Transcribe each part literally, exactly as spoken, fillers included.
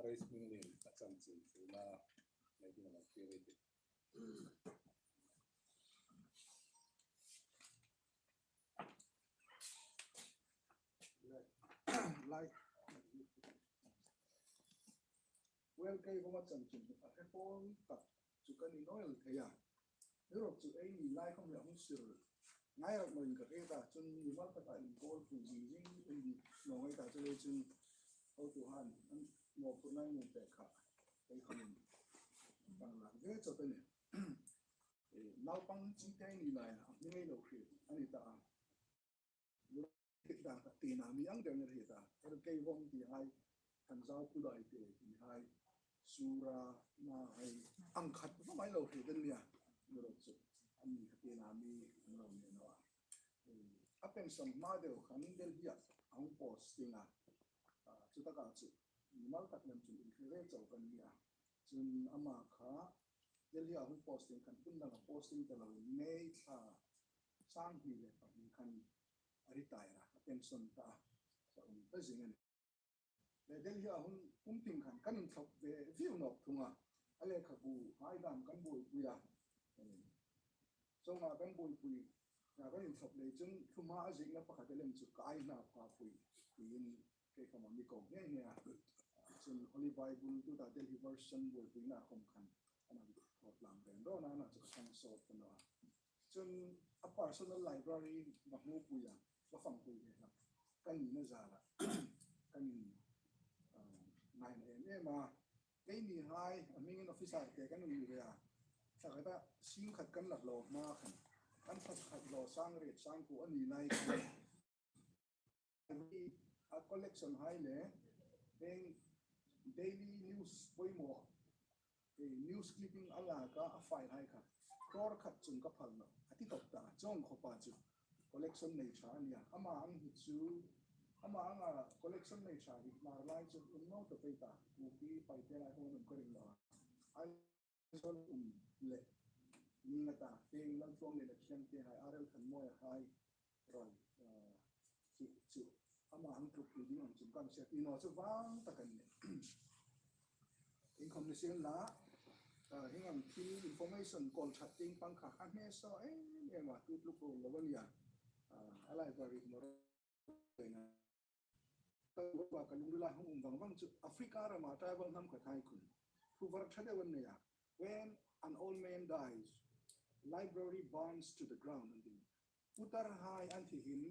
Praise Hming Lim a chanchin ṭhuoina nei ding a lang kir ei tih. Lai. Well, kei vawng a chanchin a hre pawl tak chu kan inawm thei a. Hi ruok chu eini lai khawm hi a hung sir ngai rak naw in ka hre ta, chun mimal taka inkawl pui zing zing ei ni naw ngai ta chu le chun hotuhai an mawphurna ei hmu pek kha ei khawmin kan lak ve chawp a nih. Eh, naupang chite eini lai a hming ei lo hriet a ni ta a. Thil dang tak tina mi ang dang hriet a. Her kei vawng ti hai, Thanzau Kudai te ti hai, Sura na hai, ang khat vawng ei lo hriet a nih a. Ni ruok chu, an ni kha tina mi ang lo ni naw a. Eh, a pension hma deu khan Delhi-a a hung posting a. Ah, chu taka chu mimal tak lem chun inhre ve chauh kan ni a. Chun ama kha Delhi-a hung posting khan hun danga posting ta lo, May thla sang hni le pahni khan a retire a, a pension ta a, a um ta zing a nih. Le Delhi-a hung pumping khan kan inthlop ve viu nawk thung a, a lekhabu hai dam kan buoipui a. Chuonga kan buoipui, a kan inthlop lei chun, thu hma a ziekna pakhat a lem chu ka ai hna pha pui, tiin kei khawma mi ko nghe nghe a. Chun Holy Bible tuta Delhi version buoipuina khawm khan an hang thawt lam ren rawn a, ana chu ka hang sawt ta naw a. Chun a personal library va hmupui a, va fangpui ve a. Kan nina zara, kan in, ah, ngaina em em a. Keini hai, a hmingin officer te kan um ni ve a. Thla khata sing khat kan la hlaw hma khan, kan thla khat hlaw sang riet sang kuo a ni lai khan, a collection hai le, heng daily news poimaw, eh, news clipping a laka a file hai kha, crore khat chun ka phal nawh a ti tawp ta, chuong khawpa chu collection nei ṭha a nia. Ama ang hi chu, ama anga collection nei ṭha hi Hmar lai chu um naw ta pei ta, Kuki Paite lai khawm um ka ring naw a. Ai Aizawl um le, ni nga ta, heng Laltluangliana Thiangte hai, R L Thanmawia hai, rawi, ah, chu, chu, ama hang tluk pui ding ang chun kan hriet, i naw chu vang tak a nih. Inkhawm ni sien la, ah, hieng ang thil information kawl ṭhat ding pang kha a hmel saw em em a, tu tluk ro lo a nia. Ah, a library hmawr Ka lungrila hung um vang vang chu Africa rama tribal hnam khat hai khun thu var ṭha deu an nei a. When an old man dies, library burns to the ground, an ti. Putar hai an thi hin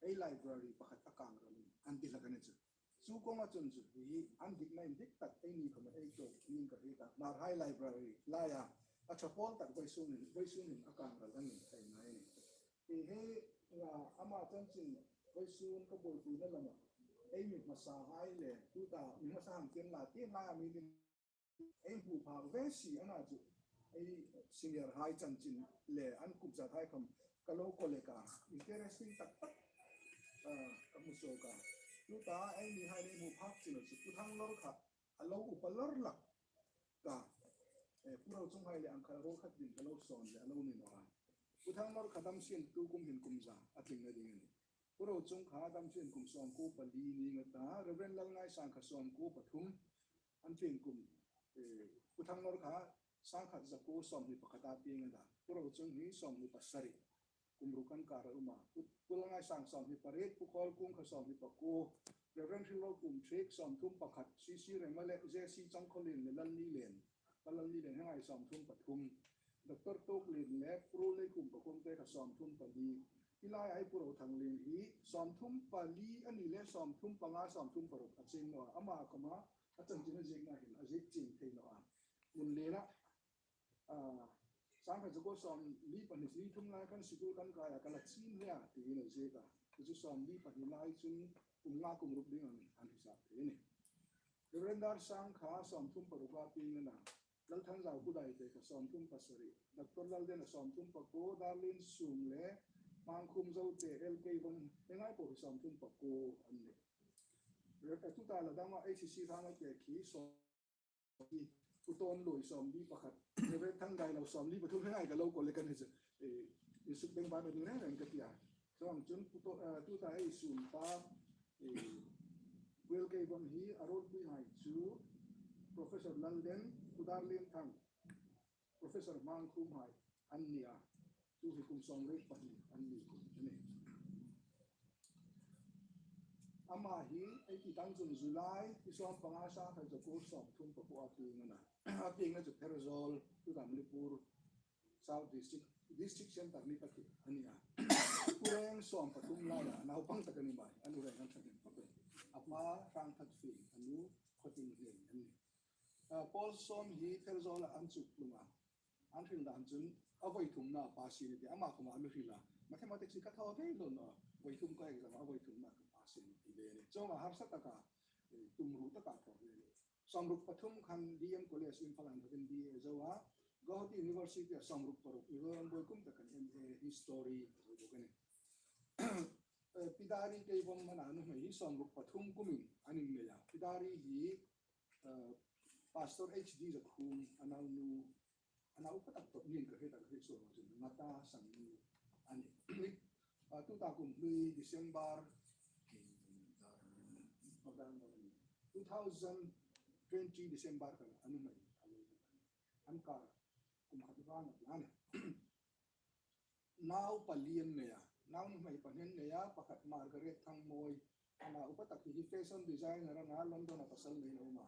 ei library pakhat a kang ral a nih, an ti hlak a ni chu. Chu kawnga chun chu hi an dikna indik tak eini khawma ei tawk ning ka hriet a. Hmar hai library laia a ṭha pawl tak vawisun hin, vawisun hin a kang ral a ni thei ngai a nih. Hi hi, ah, ama chanchin vawisun ka buoipuina lama ei mi hmasa hai le, tuta mi hmasa hang tieng la, tieng laia mi ding ei hmu phak ve si a na chu, ei senior hai chanchin le an kum zat hai khawm ka lo collect a, interesting tak tak, ah, ka hmu suok a. Tuta eini hai ei hmu phak chin chu Pu Thanglor kha a lo upa lor lak ka, eh, Pu Rochunghai le ang kha ruol khat ding ka lo sawn le a lo ni naw a. Pu Thanglor kha damsien tu kum hin kum za a tlingna ding a nih. Pu Rochung kha damsien kum sawmkuo pali ni nga ta, Reverend Lalngaisang kha sawmkuo pathum, an pieng kum, eh, Pu Thanglor kha sangkhat zakuo sawmhni pakhata pieng a ta. Pu Rochung hi sawmhni pasari. Kum ruk an kara um a. Pu, Pu Lalngaisang sawmhni pariet, Pu Kholkung kha sawmhni pakuo, Reverend Hrilrokum Thiek sawmthum pakhat, C C Rema le J C Chawngkhawlien le Lalnilien, Pa Lalnilien heng hai sawmthum pathum, Doctor Tuklien le Pu Leikum Pakuongte kha sawmthum pali. Hi laia ei Pu Rothanglien hi sawmthum pali a ni le sawmthum panga, sawmthum paruk a ching naw a. Ama khawma a chanchin a ziekna hin a ziek chieng thei naw a. Mun lena, ah, sangkhat zakuo sawmli pahni, li thum lai khan sikul kan kai a, ka la chin hi a, tiin a ziek a. Chu chu sawmli pahni lai chun kum nga kum ruk ding ang an hisap thei a nih. Reverend Darsang kha sawmthum paruka pieng a na. Lalthanzau Kudaite kha sawmthum pasari. Doctor Laldena sawmthum pakuo, Darlin Sung le Mangkhum Zote, L K Vawng, heng hai po hi sawmthum pakuo an nih. Re-, tuta la dama H C C Rama te khi sawm Pu Tawnlui sawmli pakhat, Reverend Thangdailo sawmli pathum, heng hai ka lo collect a ni chu, eh, insuk beng ban a ding reng reng ka ti a. Chuong chun Pu Taw-, eh, tuta ei sum pa, eh, Pu L K Vawng hi a ruolpui hai chu, Professor Lalden, Pu Darlien Thang, Professor Mangkhumhai an ni a. Tu hi kum sawmriet pahni an ni kum a nih. Ama hi ei ti tang chun July ni sawmpanga, sangkhat zakuo sawmthum pakuo a pieng a na. A piengna chu Pherzawl, tuta Manipur South District, District Centre ni tak hi a ni a. Ureng sawmpathum lai a, naupang tak a ni mai, a nu reng an ṭha ding khawp el. A pa Hrangthatfieng, a nu Khawtinglieng an nih. A, Paul Sawm hi Pherzawl-a an chuk tlung a. An hril dan chun a vawi thumna pass a ni ti, ama khawma a mi hril a. Mathematics hi ka thaw thei lo naw, vawi thum ka exam a, vawi thumna ka pass a ni ti ve a nih. Chuonga harsa taka, eh, tumruo taka thaw ve a nih. Sawmruk pathum khan D M College Imphal-a inthawkin B A a zo a. Gauhati University-a sawmruk paruk, Ivory Boikum tak khan M A History a zo bawk a nih. Eh, Pi Dari Keibawm, a nuhmei hi sawmruk pathum kumin an innei a. Pi Dari hi, eh, Pastor H D Zakhum a naunu, a naupa tak tawp niin ka hriet a, ka hriet suol chun Ngata Sangnu a nih. Ah, tuta kum hlui December, two thousand twenty December khan a nuhmei a lo, an kar kum khat vang a tla a nih. Nau pali an nei a, nau nuhmei pahni an nei a, pakhat Margaret Thangmawi, a naupa tak hi fashion designer a na, London-a pasal neiin a um a.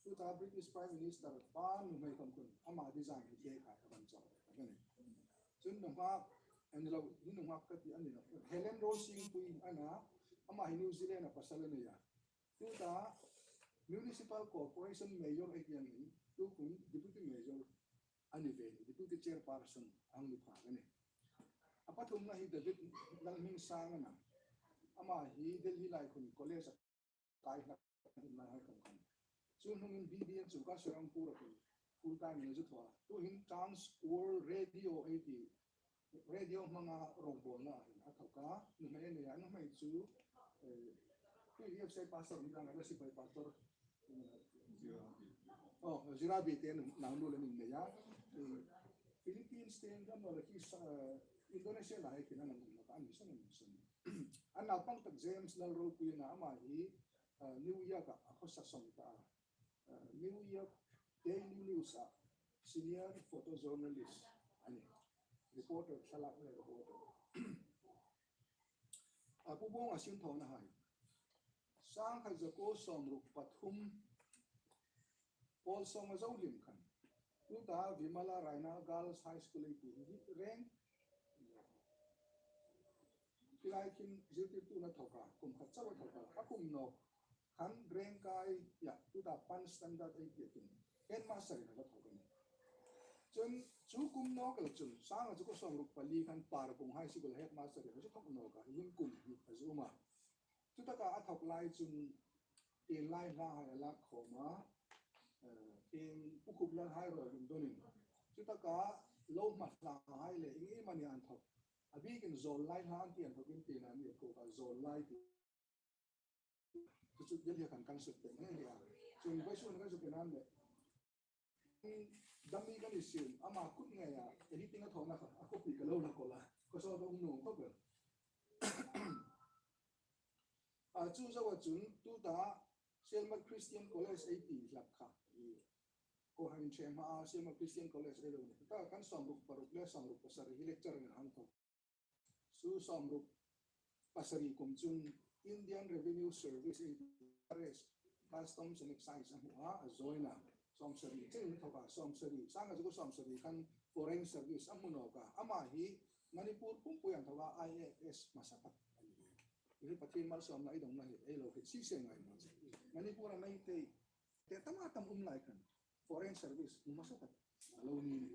Tuta British Prime Minister pa nuhmei khawm khun ama design hi te khai ka ban chawk a nih. Chun nunghak, a ni lo, hi nunghak ka ti a ni lo. Helen Rawlsingpui a na, ama hi New Zealand-a pasal a nei a. Tuta Municipal Corporation Mayor ei ti ang hin, tukhun Deputy Mayor a ni ve, Deputy Chairperson a hang ni phak a nih. A pathumna hi David Lalhmingsang a na. Ama hi Delhi lai khun college-a kai hlak a ni a, hai khawm khan. Chu hnungin B B A chu Kashirampur-a khun full time-in a zu thaw a. Tuhin Trans World Radio ei ti, radio hmanga rongbawlna hin a thawk a, nuhmei a nei a, nuhmei chu, eh, P D F C pastor ni dang a, sipai pastor, eh, oh, Zirabi te naunu le an innei a. Eh, Philippines te an dam lo le khi sa, eh, Indonesia lai khin an um lo ka, an san, an san. A naupang tak James Lalropui a na, ama hi, eh, New York-a a khawsa sawng ta a. Uh, New York Daily News-a senior photojournalist a nih. Reporter, thlalak le reporter. A, Pu Bawng a sin thawna hai. Sangkhat zakuo sawmruk pathum, Paul Sawm a zo hlim khan. Tuta Vimala Raina Girls High School ei ti hi reng. Tilai khin zirtirtu'n a thawk a, kum khat chau a thawk a, a kum nawk khan rengkai, ya, tuta Pan Standard ei ti khin headmaster-in a va thawk a nih. Chun chu kum nawk el chun, sangkhat zakuo sawmruk pali khan Parbung High School headmaster-in a va thawk nawk a, hi hin kum hni a zu um a. Chutaka a thawk lai chun, tienlai hlahai a lak khawm a, eh, tieng Pu Khuplalhai rawi lum dawnin. Chutaka lo hma hlahai le, ieng iemani an thawk. A bikin zawllai hla an ti an thawkin tienami a kawk a, zawllai ti. Chu chu Delhi-a khan kan suk pei ngei a. Chun vawisun kan suk pei nan le. Dummy kan ni sin, ama kut ngeia, editing a thawna kha, a copy ka lo la kawl a. Ka sawt a um nuom khawp el. A, chu zoa chun, tuta Sielmat Christian College ei ti hlak kha. Ko han che ma a, Sielmat Christian College ei lo ni. Ta kan sawmruk paruk le sawmruk pasari hi lecturer-in a hang thawk. Chu sawmruk pasari kum chun Indian Revenue Service, I R S, Customs and Excise a hmu a, a join a, sawmsari, cheng thawka sawmsari, sangkhat zakuo sawmsari khan Foreign Service a hmu nawk a, ama hi Manipur pumpui an thawka I A S hmasa tak a ni. Hi Pathien malsawmna ei dawngna hi ei lo hriet si se ngai naw che. Manipur-a Meitei te tam a tam um lai khan Foreign Service hmu hmasa tak a lo ni.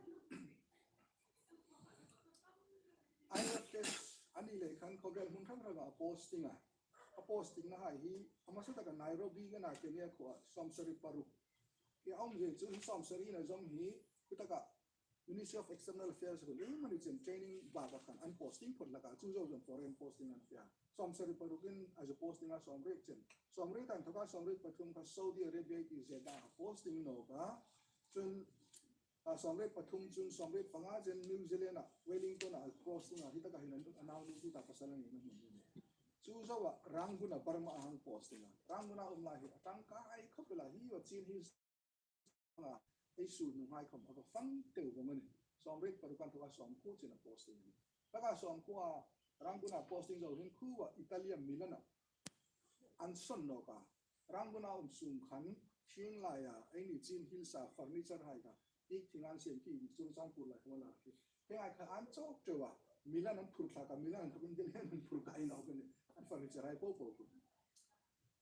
I R S a ni lei khan khawvel hmun hrang hranga a posting a. A posting-na hai hi a hmasa taka Nairobi-a Kenya khuoa sawmsari paruk. Kei a um zie chu hi sawmsari-na zawm hi, hi taka Ministry of External Affairs khun, iemani chen training baka khan an posting phawt hlak a, chu zo zawm foreign posting an fe a. Sawmsari parukin a zu posting a sawmriet chen. Sawmriet an thawka sawmriet pathum kha Saudi Arabia-a Jeddah-a posting nawk a. Chun, a, sawmriet pathum chun sawmriet panga chen New Zealand-a Wellington-a posting a, hi taka hin a naunu tuta pasal a nina hmun ni. Chu zoa Rangoon-a Burma-a hang posting a. Rangoon-a um lai hi a tangka ei khawp el a, hi va chin hi a, ei suol hnunghai khawm a va fang teu vawng a nih. Sawmriet paruk inthoka sawmkuo chena posting a nih. Taka sawmkuo a Ranguna posting zo hin khuoa Italy-a Milan-a an sawn nawk a. Ranguna um sung khan hring laia eini Chin Hills-a furniture hai kha, ik thing an siem khi, Churachandpur lai khawm a la khi. Heng hai kha an chawk teu a, Milan an phur thlak a, Milan an thawkin Delhi an phur kai nawk a nih. An furniture hai po po khu.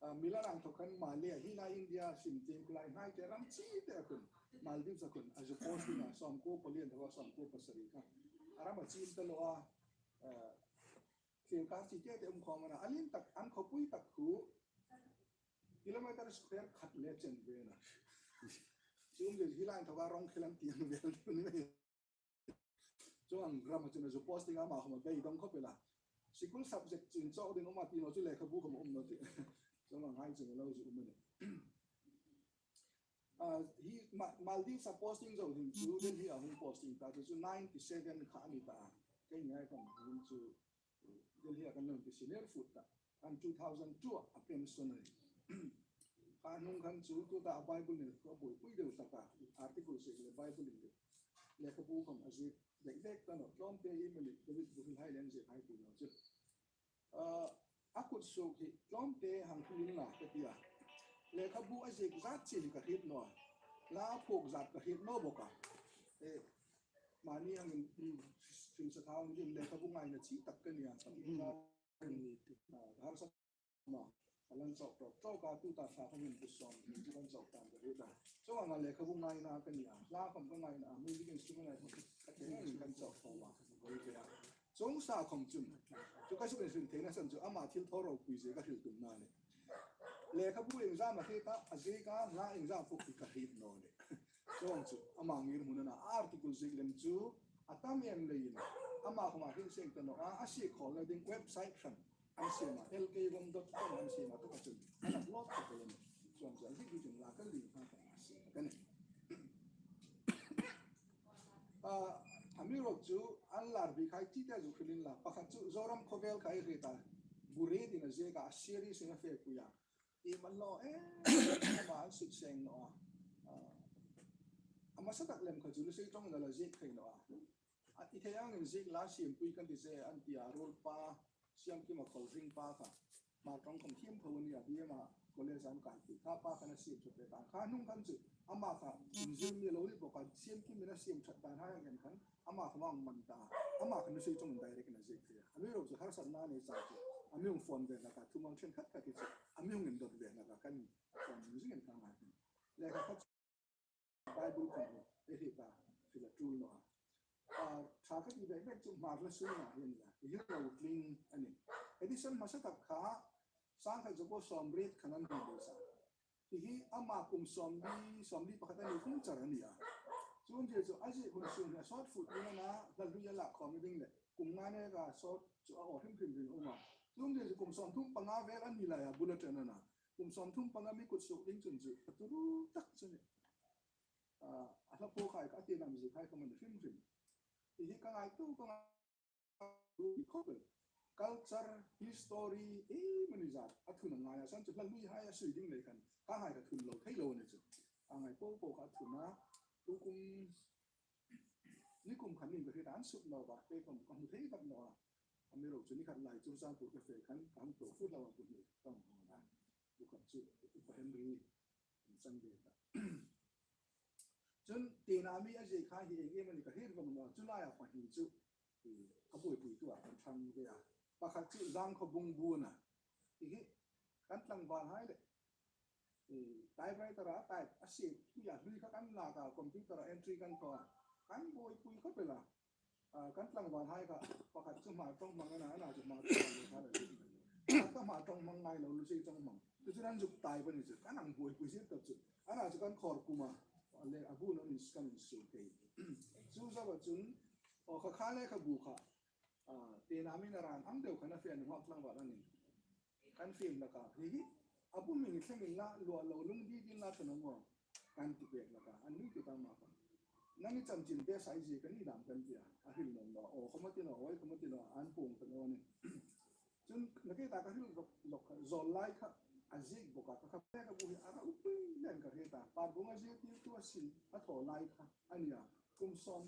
A, Milan an thawk khan Malay, hi lai India, sim ting kulai hnai te ram chi te a khun. Maldives-a khun, a zu posting a, sawmkuo pali inthoka sawmkuo pasari kha. A ram a chim ta lo a, a, thil kar chi te te um khawm a na, a lien tak, an khawpui tak khu, kilometer square khat le chen ve a na. Chu um le hi lai inthoka rong khel an ti ang vel ni. Chuong ang ram a chun a zu posting ama khawm a beidong khawp el a. School subject chin chawk ding um a ti naw chu lekhabu khawm a um naw ti. Chuong ang hai chun a lo zu um a nih. A, hi Ma-, Maldives-a posting zo hin chu Delhi-a hung posting ta chu, chu ninety-seven kha a ni ta. Kei ngai khawm hin chu Delhi-a kan lo ti senior foot ta. An two thousand two-a a pension a nih. Kha hnung khan chu tuta a Bible ni kha buoipui deu hlak a, article ziek le Bible ni le lekhabu khawm a ziek dek dek ta naw, Tlawmte Iemani, David bu hril hai le an ziek hai ti naw chu. A, a kut suok hi Tlawmte hang hril inla ka ti a. Lekhabu a ziek zat chi hi ka hriet naw a. La a phuok zat ka hriet naw bawk a. E, mani hang in, mm, hrilsa thang in lekhabu ngaina chi tak ka ni a. Ka ni ti. A, harsa ma. A lan chawk tawk tawk a, tuta thla khawm in bu sawm, music an chawk tan ka hriet a. Chuong ang lekhabu ngaina ka ni a. Hla khawm ka ngaina a, music instrument hai khawm ka ti kan chawk tawk a. Ka hriet a. Chuong sa khawm chun, chu ka suk inhrilna san chu ama thil thaw ropui zie ka hril tum a nih. Lekhabu iengzam a hriet a, a ziek a, hla iengzam phuok ti ka hriet naw nih. Chuong chu ama ngirhmun a na, article ziek lem chu a tam em leiin ama khawma hril seng ta naw a, a siem khawlna ding website hran an siem a, L K rom dot com an siem a, taka chun an upload ta ka nih. Chuong chu an ziek chun la ka lien hang ka siem ka nih. A, amiruokchu an lar bik hai chi te zu hril inla, pakhat chu Zoram khawvel kha ei hriet a, Bure tin a ziek a, a series-in a fepui a. Iem a lo, e, ama an suk seng naw a. A, a hmasa tak lem kha chu Lusei Ṭawng-in a la ziek thei naw a. A, i thei angin ziek la siempui kan ti che an ti a, ruolpa, Siamkima Kholzing pa kha. Hmar Ṭawng khawm thiem tho a ni a, B M-a college an kai ti kha pa khan a siem ṭhat pek a. Kha hnung khan chu ama kha inzir mi lo ni bawk a, Siamkimin a siem ṭhat dan hai ang khan ama kha mang man ta. Ama kha Lusei Ṭawng-in direct-in a ziek thei a. Amiruokchu harsatna a nei chang chu, a mi hung phone ve hlak a, thumal ṭhenkhat ka ti chu, a mi hung indawt ve hlak a, kan phone zing in ka ngai. Lekha khat Bible khawm hi ei hriet a, hril a ṭul naw a. A, ṭha ka ti bek bek chu Hmar hla sung a ni a, hi lo tling a nih. Edition hmasa tak kha sangkhat zakuo sawmriet khan an hung buoisa. Hi hi ama kum sawmli, sawmli pakhat a ni khum char a ni a. Chuong chu chu a ziek hun sung hi a sawt fut ding a na, hla hlui a lak khawm ding le kum nga neka sawt chu a aw hrim hrim ding a um a. Chuong chu chu kum sawmthum panga vel a ni lai a bula ṭan a na. Kum sawmthum panga mi kut suok ding chun chu a turu tak chu ni. A, a hla phuok hai kha a ti nam ziek hai kha a ni hrim hrim. Hi hi ka ngaituo ka ngai khawp el. Culture, history, ei mani zat a thun a ngai a, san chu hla hlui hai a sui ding lei khan kha hai kha thun lo thei lo a ni chu. A ngai po po kha a thun a, tukum, nikum khan ni ka hriet a, an suk naw a, kei khawm ka hmu thei tak naw a. Amiruokchu ni khat lai Churachandpur ka fe khan ka hang to fut lo a, bu hni ka hmu a. Bu khat chu Upa Henry an chang ve ta. Chun tina mi a ziek kha hi eng em a ni ka hriet vawng naw a, chu laia pahni chu, e, ka buoipuitu a kan ṭhang ve a. Pakhat chu Zangkhawbung bu a na. Hi hi kan tlangval hai le, e, typewriter-a type a siem pui a, hlui kha kan lak a, computer-a entry kan thaw a. Kan buoipui khawp el a. A, kan tlangval hai kha, pakhat chu Hmar Ṭawng hmang a na, a na chu Hmar Ṭawng hmang a na. Ka Hmar Ṭawng hmang ngai lo, Lusei Ṭawng hmang. Chu chu an zuk tai pahni chu, kan hang buoipui zing tak chu. A na chu kan khawr kum a, le a bu nun in kan insuo thei. Chu zoa chun, aw, kha kha lekhabu kha, a, tina mi a ran ang deu khan a fe a, nunghak tlangval angin kan fiem hlak a. Hi hi, a bu hming hi thleng inla, luah lo lungdidin la ṭha naw maw, kan ti pek hlak a, an ni ti ta ma kha. Nang i chanchin te sai zie ka ni dam kan ti a, a hril naw naw, aw khawm a ti naw, awi khawm a ti naw, an puong ta naw a nih. Chun, nakie ta ka hril lawk, lawk kha, zawl lai kha, A ziek bawk a, ka kha pek a bu hi a ka upui len ka hriet a. Parbung a ziektu a sin a thaw lai kha a nia. Kum sawm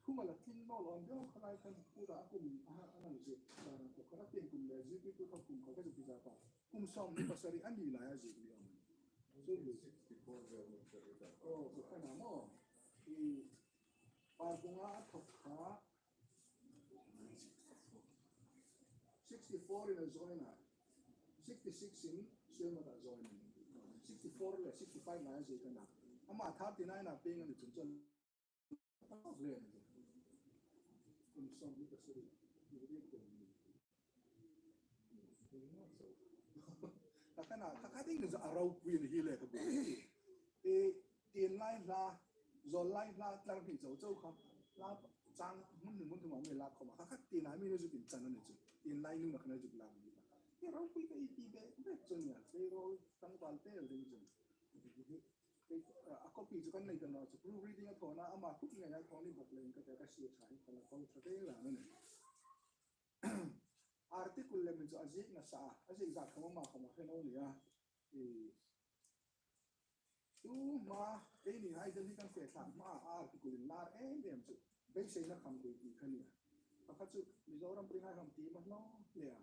thum a la tling naw lo an deu kha lai khan, u ta a kum a ha, a nang ziek. Ka, ka, ka tieng kum le ziektu kha kum kha ka zuk ti za ta. Kum sawm ni pasari a ni lai a ziek ni awm. So, sixty-four vel ni ka ri ta. Oh, so ka na mo. I Parbung a thawk kha sixty-four in a join a. Sixty-six in Sielmat a join a. Sixty-four le sixty-five lai a ziek a na. Ama thirty-nine a peng a ni chun chun. Kum sawm ni pasari. Ka kha na, ka kha ding a ropui ni hi le ka bu. E, tienlai hla, zawllai hla, tlar hni chau chau kha. Hla chang hmun hni hmun thuma mi la khawma. Kha kha tienlai mi na zuk inchan a ni chu. Tienlai nu na kha na zuk la mi kha. E ropui ka i ti be, be chun ya. Payroll, tangval te ding chun. A copy chu kan nei ta naw chu, proofreading a thawna ama khut ngeia thaw ni bawk leiin ka ti a, ka sie ṭha hi ka la ko ṭha deu la a nih. Article le min chu a ziek nasa a, a ziek zat khawm ama khawm a hre naw nia. I, tu hma, eini hai Delhi kan fe thla hma a article inlar em em chu beiseina kham dei ti kha nia. Pakhat chu Mizoram ring hai kham ti ma hlawm le a.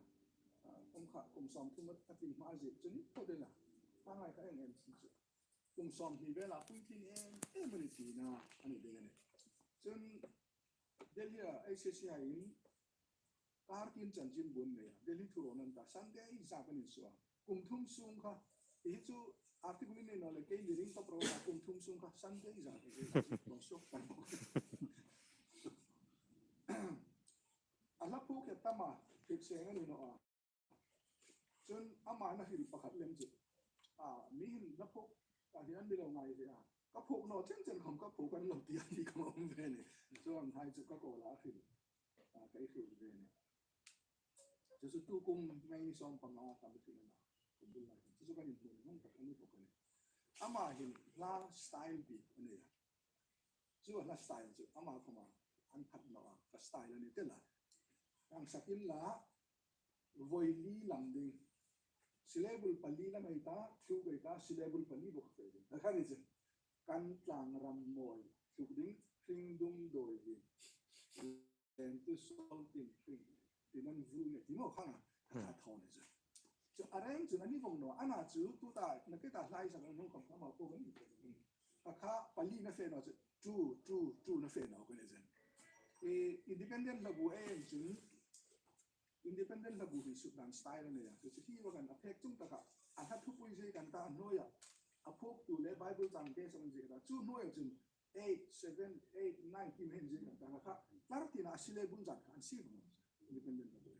A, kum kha, kum sawm thum a tling hma a ziek chu ni tho ding a. Hma ngai kha eng em chu. Kum sawmhni vela puitling em em a ni tina a ni ding a nih. Chun Delhi-a H C C haiin kar tin chanchin bun nei a, Delhi thurawna an ta, Sunday zat an insuo a. Kum thum sung kha, hi chu article in nei naw le kei ni ring tawp ro a, kum thum sung kha Sunday zat an insuo a. A hla phuok hi a tam a, hriet seng a ni naw a. Chun ama na hril pakhat lem chu. A, mi hin na phuok, a, hi an mi lo ngai ve a. Ka phuok naw chen chen khawm ka phuok an lo ti a ni ka awm ve ni. Chuong hai chu ka kawl a hril. A, ka i hril ve ni. Chu chu tu kum ngai ni sawm panga ka mi hril a na. Kum bul lai. Chu chu kan inhmu hung tak a ni bawk a ni. Ama hin hla style bik a nei a. Chu a hla style chu ama khawma an phat naw a, ka style a ni tel a. Ang sakin la, voi li lam ding. Syllable pali lam ei ta, thu ei ta, syllable pali bawk fe ding. Ka kha ni chu. Kan tlang ram mawi tluk ding, hring dum dawi ding. Len tu sol tin hring. Ti nan vu nge ti maw khang a. Ka thaw ni chu. Chu a reng chu a ni vong naw. Ana chu tu ta, na ke ta hlai sa kan hung kham kham a po kan. Ka kha pali na fe naw chu. True, true, true na fe naw kan e chen. E, independent hlabu ei en chun. Independent hlabu hi suk dan style a nei a. Chu chu hi va kan a phek chung taka. A hla thupui zui kan ta a hnuoia. A phuoktu le Bible chang te song zui ta. Chu hnuoia chun eight, seven, eight, nine ti hin zui kan ta kha. Tlar tina a syllable zat kha an si vong. Independent hlabu.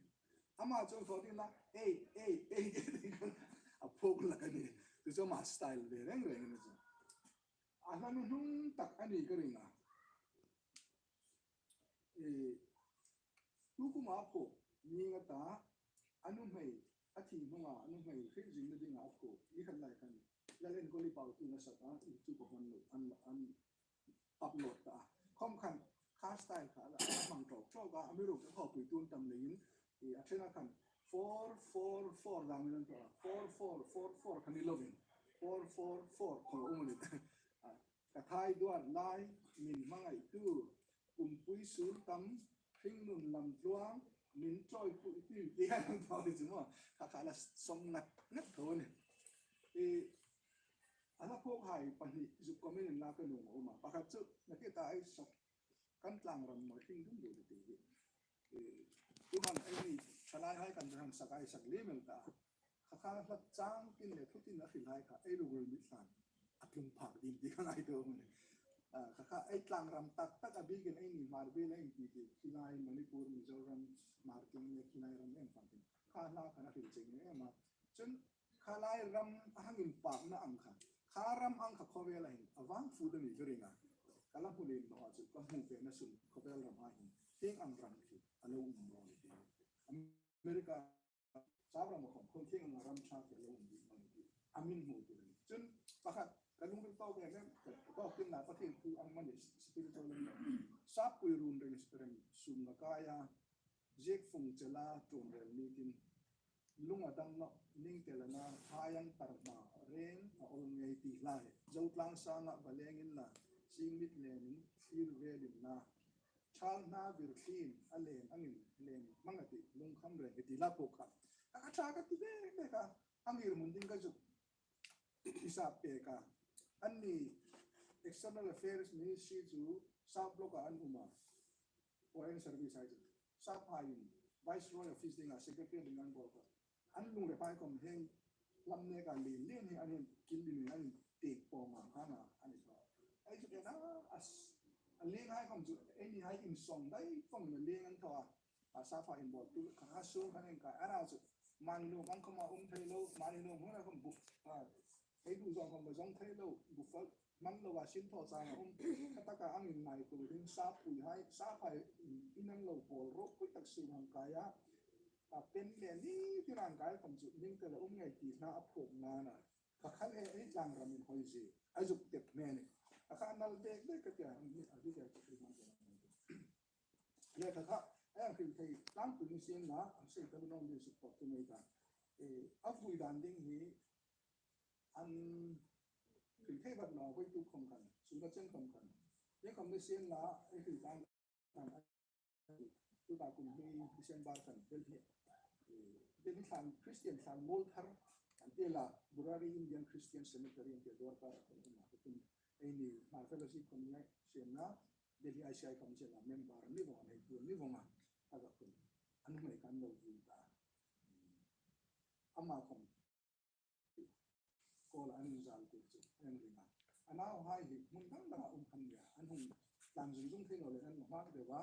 Ama chun thaw ding la, eight, eight, eight, eight. A phuok la kan ni. Chu chu ama style ve reng reng ni chu. A hla nuhnung tak a ni ka ring a. E, tu kuma phuok, ni nga ta, a nuhmei, a thi hnunga, a nuhmei, hriet zingna dinga a phuok, ni khat lai khan, Lal Enkawlipau tu na sak a, i tu ka hman lo, an, an upload ta. Khawm khan, kha style kha, a hmang ṭawk ṭawk a, a mi ruk, a khawpui tun tam leiin, I a ṭhena khan four four four dang min an thaw a, four four four four khan ni lovin, four four four khaw um a ni. A, ka thai duar lai, min hmangaitu, pumpui sur tam, hringnun lamtluang, min ṭawipui ti, ti khan an thaw ni chu maw, kha kha la sawm ngat ngat tho ni. I, a hla phuok hai pahni zuk comment-in la ka nuom a um a, pakhat chu, na ke ta ei sak, kan tlang ram mawi hring dum dum ti hi. E, tu hang ei ni, thalai hai kan hang sak ai sak lem el ta. Kha kha hla chang tin le thu tin a hril hai kha, ei lungril mit hlan a tlung phak ding ti ka ngaituo a ni. A, kha kha ei tlang ram tak tak a bikin ei ni Hmar biel ei ti ti, khi lai Manipur, Mizoram, Hmar tieng le khi lai ram em fang tin. Kha hla khan a hril cheng em a. Chun kha lai ram a hang inpakna ang kha, kha ram ang kha khawvel a hin a vang fut a ni ka ring a. Ka la hmu lem naw a chu ka hmu ve na sun khawvel ram a hin hieng ang ram khi a lo um naw ni ti. America chau ram a khawm khawm hieng ang ram ṭha khi a lo um bik naw ni ti a min hmu ti ring. Chun pakhat ka lungril tawk em em, ka tawk tin la Pathien thu ang mani spiritual em em. Sappui run reng reng sum na kai a, ziek fung chela ṭuon rel ni tin, lung a dam nawh, ning tel a na, hai an tar hma reng a awl ngei ti hlak. Zotlang sanga va leng inla, sing mit lenin thlir vel inla, thal hna vir thlin a leng angin leng hmang a tih, lungkham reng a tih la pawh kha. A ṭha ka ti ve ve kha, a ngirhmun ding ka zuk hisap pek a. Anni External Affairs Ministry chu South Block-a an um a. Foreign Service hai chu. South hai in Viceroy Office dinga Secretary ding an bawl kha. An lungril hai khom heng lam neka lien lien hi an kil lien lien an tek pawm a, an a, an i thaw. Ei chu kena a s-, a lien hai khom chu, eini hai insawng dai fawng a lien an thaw a. A South hai inbawltu kha a sung kha heng kai, a na chu. Mani lung ang khom a um thei lo, mani lung hmuna khom bu, a, ei bu zawng khom bu zawng thei lo, bu fal, man lo a sin thaw chang a um. Kha taka ang in nai tu hin South pui hai, South hai in an lo bawl ro, pui tak sung hang kai a. A pen le ni ti ran kai khom chu, ning tel a um ngei ti hna a phuok nana. Kha khan e, ei tlang ram in hoi zie. A zuk tek hme ni. A kha nal bek bek ka tia, a di tia ka ti man ka. Le kha kha, a ang hril thei tlang tu ni sien la, a sei ta bu nong di suk pawt tu mai ta. E, a vui dan ding hi, an hril thei vat naw voi tu khom khan, su na chen khom khan. Ye khom ni sien la, e hril tlang khan, tu ta kum hi December khan, Delhi, eh, Delhi thlan, Christian thlan mawl thar, an ti la, Burari Indian Christian Cemetery an ti Dwarka khan, an ti la, eini, Hmar Fellowship khom ni sien la, Delhi I C I khom sien la, member ni vong, nei tu ni vong a, a ga khom, an mai kan lo vui ta. Ama khom, Kawl an inzal te chu, an ring a. A nauhai hi hmun dang danga um khan nia, an hung tlan zung zung thei naw le an hmang deu a.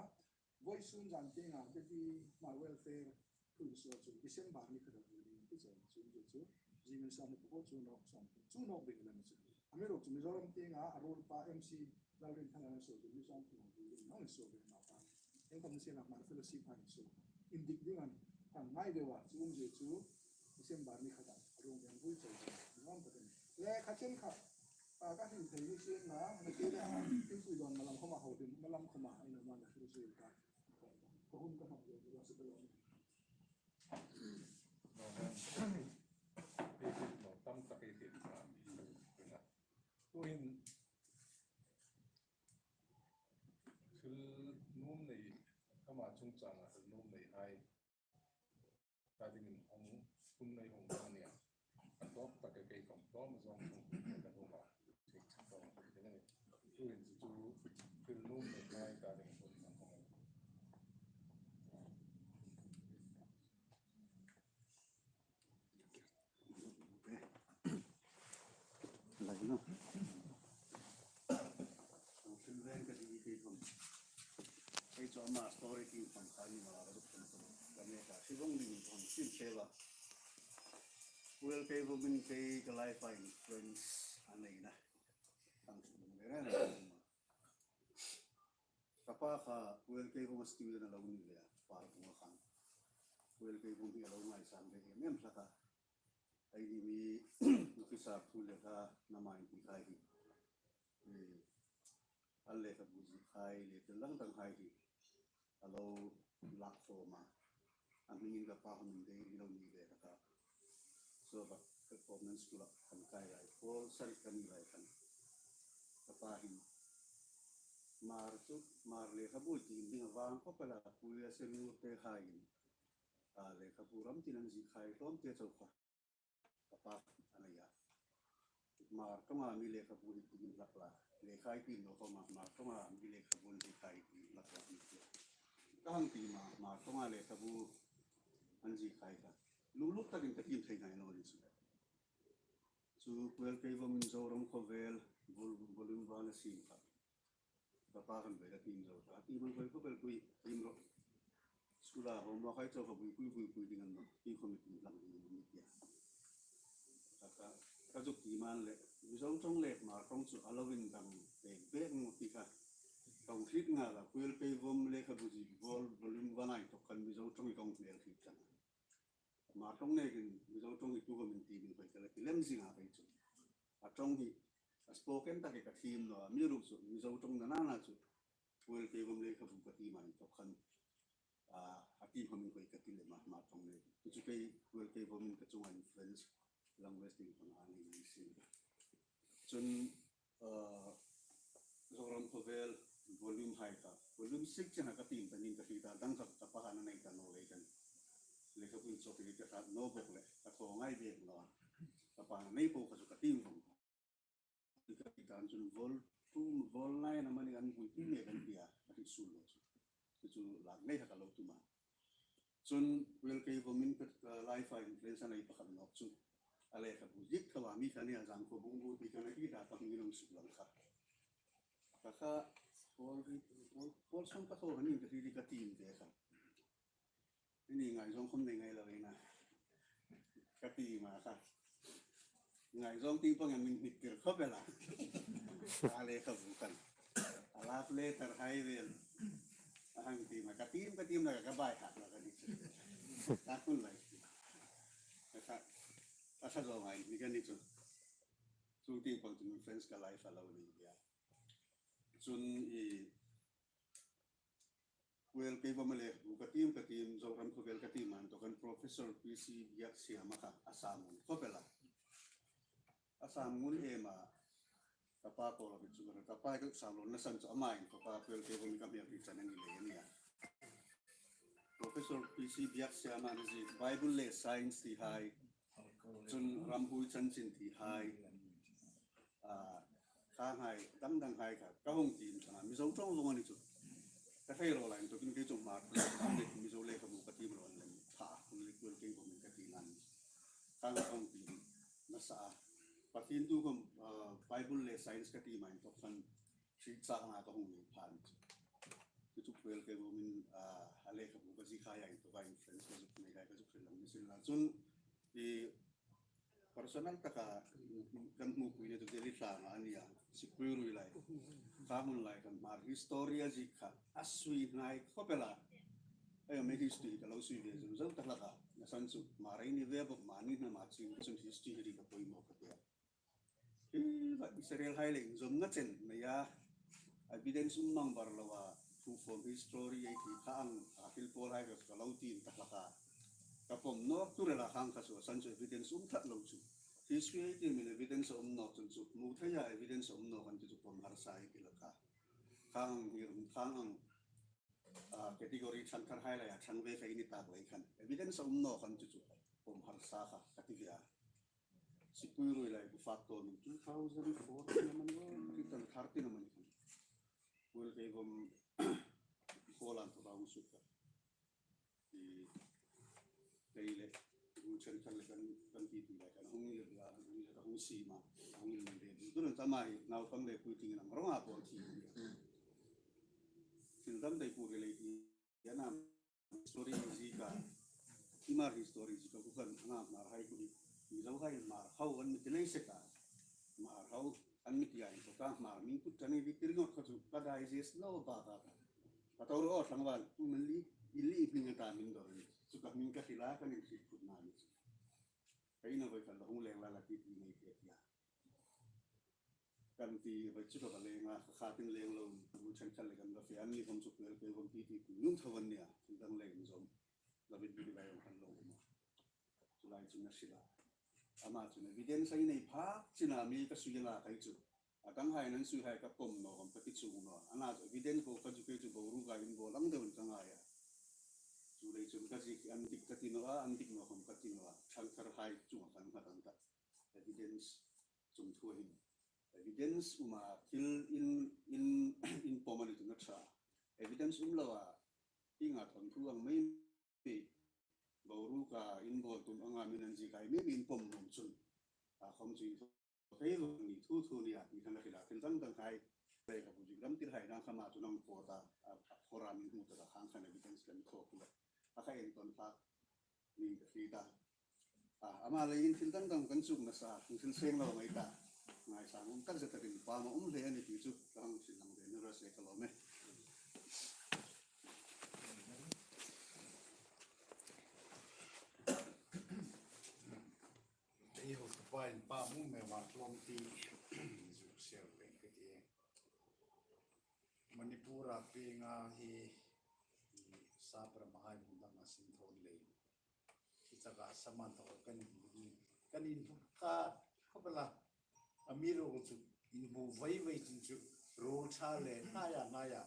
Vawisun zan tienga Delhi Hmar Welfare Hruinsua chu December ni khat a vui ding ti chen chu, chu chu, Jimin Sawm hi pawh chu nawk sawm, chu nawk ding lam chu. Amiruokchu Mizoram tienga a ruolpa M C Lalrinthanga an suo chu Mizoram tienga vui ding an suo ve naw ta. Eng khom ni sien la Hmar Fellowship hai chu indik ding an kan ngai deu a, chu umzie chu December ni khata a ruong ding vui chau chu nuam takin. Le kha chen kha, a, ka hril thei ni sien la, na ke le, tin pui don malam khoma ho ding, malam khoma, ai na ma na hril sui ta. Ka hun ka hmang deu, ka su ka lo. Tam tak ei ti. Tuhin, Thil nuom nei, ama chungchanga thil nuom nei hai. Ta dingin hung, hun nei hung dang nia. Ka tawp tak kei kong tawm zawng chung ka nuom a. Thik thak tawm ka ding a ni. Tuhin chu chu thil nuom nei hai ta dingin hun nei hung. Lai na. Thil ven ka ti kei khom. Kei chu ama story ti khom kha ni ma ka duk khom khom. Ka me ka si vong ding khom sin se va. Well, kei vong min kei ka life a influence a nei na. Tang su vong le na. Ka pa kha, well, kei vong student a lo ni ve a, par vong a khan. Well, kei vong hi a lo ngaisang ve em em hlak a. Eini mi officer thu le kha na mai ti khai hi. Eh, a lekhabu zie khai le thil dang dang hai hi. A lo lak fawm a. A hmingin ka pa hming dei lo ni ve ka ta. So, but ka government school-a kan kai lai, pawl sari ka ni lai khan. Ka pa hin Hmar chu, Hmar lekhabu ti ding a vang khawp el a, Pu L S N U te haiin. A lekhabu ram tin an zie khai hlawm te chau kha. Ka pa a nei a. Hmar ṭawnga mi lekhabu ni ti hlak la. Lekha ei ti naw khawma, Hmar ṭawnga mi lekhabu ni khai ti hlak la. Ka hang ti ma, Hmar ṭawnga lekhabu an zie khai kha. Lunglut takin ka tiem thei ngai naw ni chu. Chu Pu L Keivom in Zoram khawvel, vol-, volume one a siem kha. Ka pa khan ve ka tiem zo ta. Tiem an khoi khawp el pui, tiem ro. School-a homework hai chau kha vui pui vui pui ding an lo. Ti khom i tiem lang ding an lo mi tia. Ka, ka, ka zuk tiem an le, Mizo ṭawng le Hmar ṭawng chu a lo indang bek bek maw ti kha. Ka hriet ngal a, Pu L Keivom lekhabu zie vol-, volume one a inthawk khan Mizo ṭawng hi ka hmel hriet tlang a. Hmar ṭawng nekin Mizo ṭawng hi tu khom in tiem in khoi ka la ti lem zing a kei chu. A ṭawng hi, a spoken tak hi ka tiem naw a, amiruokchu Mizo ṭawng nana chu, Pu L Keivom lekhabu ka tiem a inthawk khan. A, a ti khawmin koi ka ti lem a, ma tong le. Chu chu kei, well, kei khawmin ka chunga influence language ding khawm a ni sin. Chun, a, Zoram Khawvel volume hai kha, volume six chena ka tiem ta ning ka hriet a, dang kha ka pa han a nei ta naw lei khan. Lekhabu inchawk hi ka hrat naw bawk le, ka thaw ngai bek naw a. Ka pa han a nei po kha chu ka tiem vong. Ka ti dan chun vol two, vol nine amani an buoipui mek an tia, a ti su lo chu. Chu chu lak ngei kha ka lo tum a. Chun, well, kei khawmin ka, ka life-a influence a nei pakhat nawk chu. A lekhabu ziek thawa mi kha ni a, Zangkhawbung bu ti kha ni a, ti ta ka hung inhmu suk lang kha. Ka kha, pawl, pawl, pawl sawm ka thaw ni ka hriet ka tiem ve kha. Ni ngaizawng khawm nei ngai lo ina. Ka tiem a kha. Ngaizawng tieng pang min hnik tir khawp el a. A lekhabu khan. A love letter hai vel. A hang tiem a, ka tiem, ka tiem la ka bai hak la ka ni chu. Ka hun lai. Ka kha, ka kha zawng ai ni ka ni chu. Chu tieng pang chu min friends ka life a lo ni bia. Chun i Well, kei khawm a lekhabu ka tiem, ka tiem, Zoram Khawvel ka tiem a inthawk khan Professor P C Biaksiama kha a sam ngun khawp el a. A sam ngun em a, ka pa ko la chu ka pa ka sam lo na san chu ama in ka pa, well, kei khawm ka mi a pi chan a ni le ni a. Professor P C Biaksiama ni zi Bible le science ti hai, chun Rambui chanchin ti hai, a, kha hai, dang dang hai kha, ka hung tiem chang a, Mizo ṭawng vong a ni chu. Ka thei ro lai, inthawkin kei chu Hmar, Mizo lekhabu ka tiem lo an lem, pha, hung le kuol kei khawmin ka tiem a ni. Kha ka hung tiem nasa a. Pathien thu khawm, a, Bible le science ka tiem a inthawk khan, hriet chang a ka hung nei pha a ni chu. Chu chu kuol kei khawmin, a, a lekhabu ka zi khai a inthawk a influence ka zuk nei khai ka zuk hril lang ni sin la. Chun, i, personal taka kan hmupui ni chu Delhi tlanga a ni a, Sipui Rui lai. Kha hun lai khan Hmar history a ziek kha a sui ngai khawp el a. Ei, mi history ka lo sui ve zo zo ta hlak a. Na san chu Hmar ei ni ve bawk, mani hna ma ching chun history hi ka poimaw ka ti a. Hi va Israel hai le inzawmna chen nei a. Evidence um mang bar lo a, thu fawm history ei ti kha ang a, thil pawl hai ka lo tiem ta hlak a. Ka pawm nawk tur el a, khang kha chu a san chu evidence um tlat lo chu. History ei ti min evidence a um nawk chun chu, hmu thei a evidence a um nawk an ti chu pawm harsa ei ti hlak a. Khang hi, khang ang, a, category chang thar hai lai a, chang ve kha i ni tak lei khan. Evidence a um nawk an ti chu pawm harsa kha ka ti ve a. Sipui Rui lai bu fak to min two thousand fourteen amani, two thousand thirteen amani khan. Kuol kei khawm Poland to raung suk ka. I, kei le, bu chen khan le kan, kan ti ti lai kan hung le la, hung le ka hung si ma, hung le le. Turin ta mai, naupang le pui ting nang rong a pawl ti. Thil dam dai pu le le ti. Hian a history ziek a, i Hmar history ziek a, ku khan a Hmar hai ku ni, Mizo hai Hmar hau an mi ti lei sek a, Hmar hau an mi ti a, inthawka Hmar min kut kan ei dik tir ngawt kha chu ka digest naw bak a. Ka to ro tlangval, tu min li, i li hming ata min dawr ni, chu ka hming ka hril a, kan inhriet kut na ni chu. Ka ina voi khan la hung leng la la ti ti nei ti a tia. Kan ti vai chu ka va leng a, kha khatin leng lo, bu chen khan le kan va fe, an ni khawm chu kuol kei khawm ti ti pui nung tho an nia, thil dang le inzawm, la vit vit lai ang khan lo ma. Chu lai chu na hril a. Ama chun evidence a i nei phak chin a mi ka sui la kai chu. A dang hai nan sui hai ka pawm naw khawm ka ti chung naw. Ana chu evidence bo ka chu kei chu boruka inbawl ang deuin ka ngai a. Chu lei chun ka ziek hi an dik ka ti naw a, an dik naw khawm ka ti naw a. Chang thar hai chunga kan nghat ang ta. Evidence chung thu hin. Evidence um a thil in, in, in pawm a ni chu na ṭha. Evidence um lo a, i nga thawnthu ang mai mai. Boruka inbawl tum anga min an ziek hai mai mai in pawm nuom chun. A khawm chu in thei vawng ni thu thu nia, mi khan a hril a, thil dang dang hai. Lekhabu ziek lam tir hai dang khama chu nang pawt a, a, a khawra min hmu ta ta khang khan evidence kan thaw ku le. A kha en tawn phak ni ka hriet a. A, ama leiin thil dang dang kan chuk nasa, thil seng lo mai ta. Ngaisang um tak zet takin pam a um hle a ni ti chu ka hang hril lang ve ni raw se ka lawm e. Ei ho pa in pam um em a tlawm ti zuk share leng ka ti. Manipur-a pienga hi, hi Sap ramhai hmun danga sin thawn lei. Hi taka saman thaw kan in, kan in ka khawp el a. Amiruokchu inhmu vei vei chun chu ruol ṭha le hnaia hnaia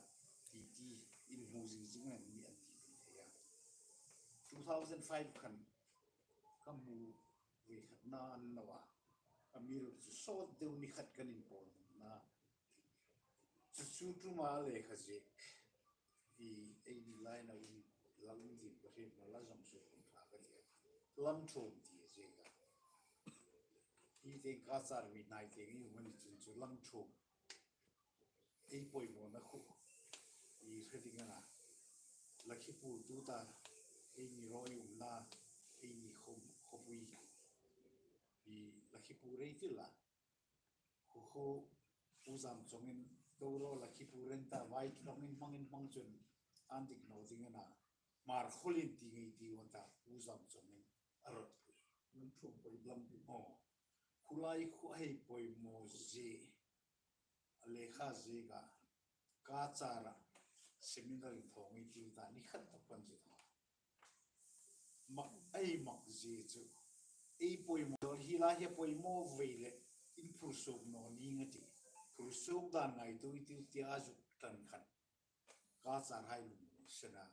ti ti inhmu zing zing an ni an ti thei a. Two thousand five khan ka hmu ve khatna an lo a. Amiruokchu sawt deu ni khat kan inpawl na. Chu chu tuma lekha ziek. I, ei ni lai na in, la um ding ka hriet na la zawng chu ka ṭha ka ti a. Lam ṭhuom ti a ziek a. I tieng Kachar mi hnai tieng i um a ni chun chu lam ṭhuom. Ei poimawna khu i hre ding a na. Lakhipur tuta ei ni rawi umna, ei ni khawm, khawpui. I Lakhipur ei ti la. Khu khu Pu Zamchawngin, Toro Lakhipur renta vai tlawngin hmangin hmang chun an dik naw ding a na. Hmar khawlin ti ngei ti wa ta Pu Zamchawngin a rawt pui. Lam ṭhuom pui lam pui. Aw. Khulai khu a hei poimaw zie. A lekha ziek a. Kachara seminar in thaw ngei ti ta ni khat tak pan zie thaw. Mak, ei mak zie chu. Ei poimaw, hi lai hi poimaw vei le. In phur suok naw ning a ti. Phur suok dan ngaituo i ti ti a zuk tlan khan. Kachar hai lungsen a.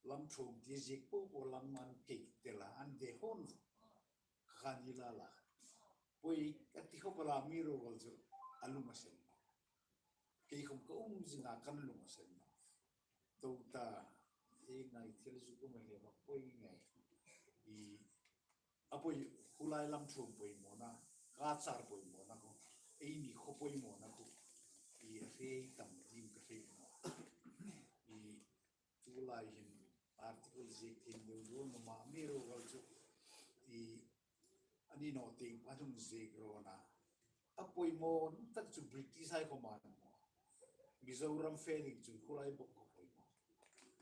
Lam ṭhuom ti ziek po po lam an kei tel a, an de hon. Kha ni la la. Poi ka ti khawp el a, amiruokchu a lung a sen. Kei khawm ka um zing a kan lung a sen. Tuta, ei ngai thil zuk um a le mak poi ngai. I, a poi, khulai lam ṭhuom poimawna, Kachar poimawna khu, ei ni khaw poimawna khu, i a hre tam ding ka hre naw. I tulai hin article ziek thiem deu deu naw ma, amiruokchu i a ni naw tieng pa hung ziek rawn a. A poimaw tak chu British hai khawm an maw. Mizoram fe ding chun khulai bawk kha poimaw.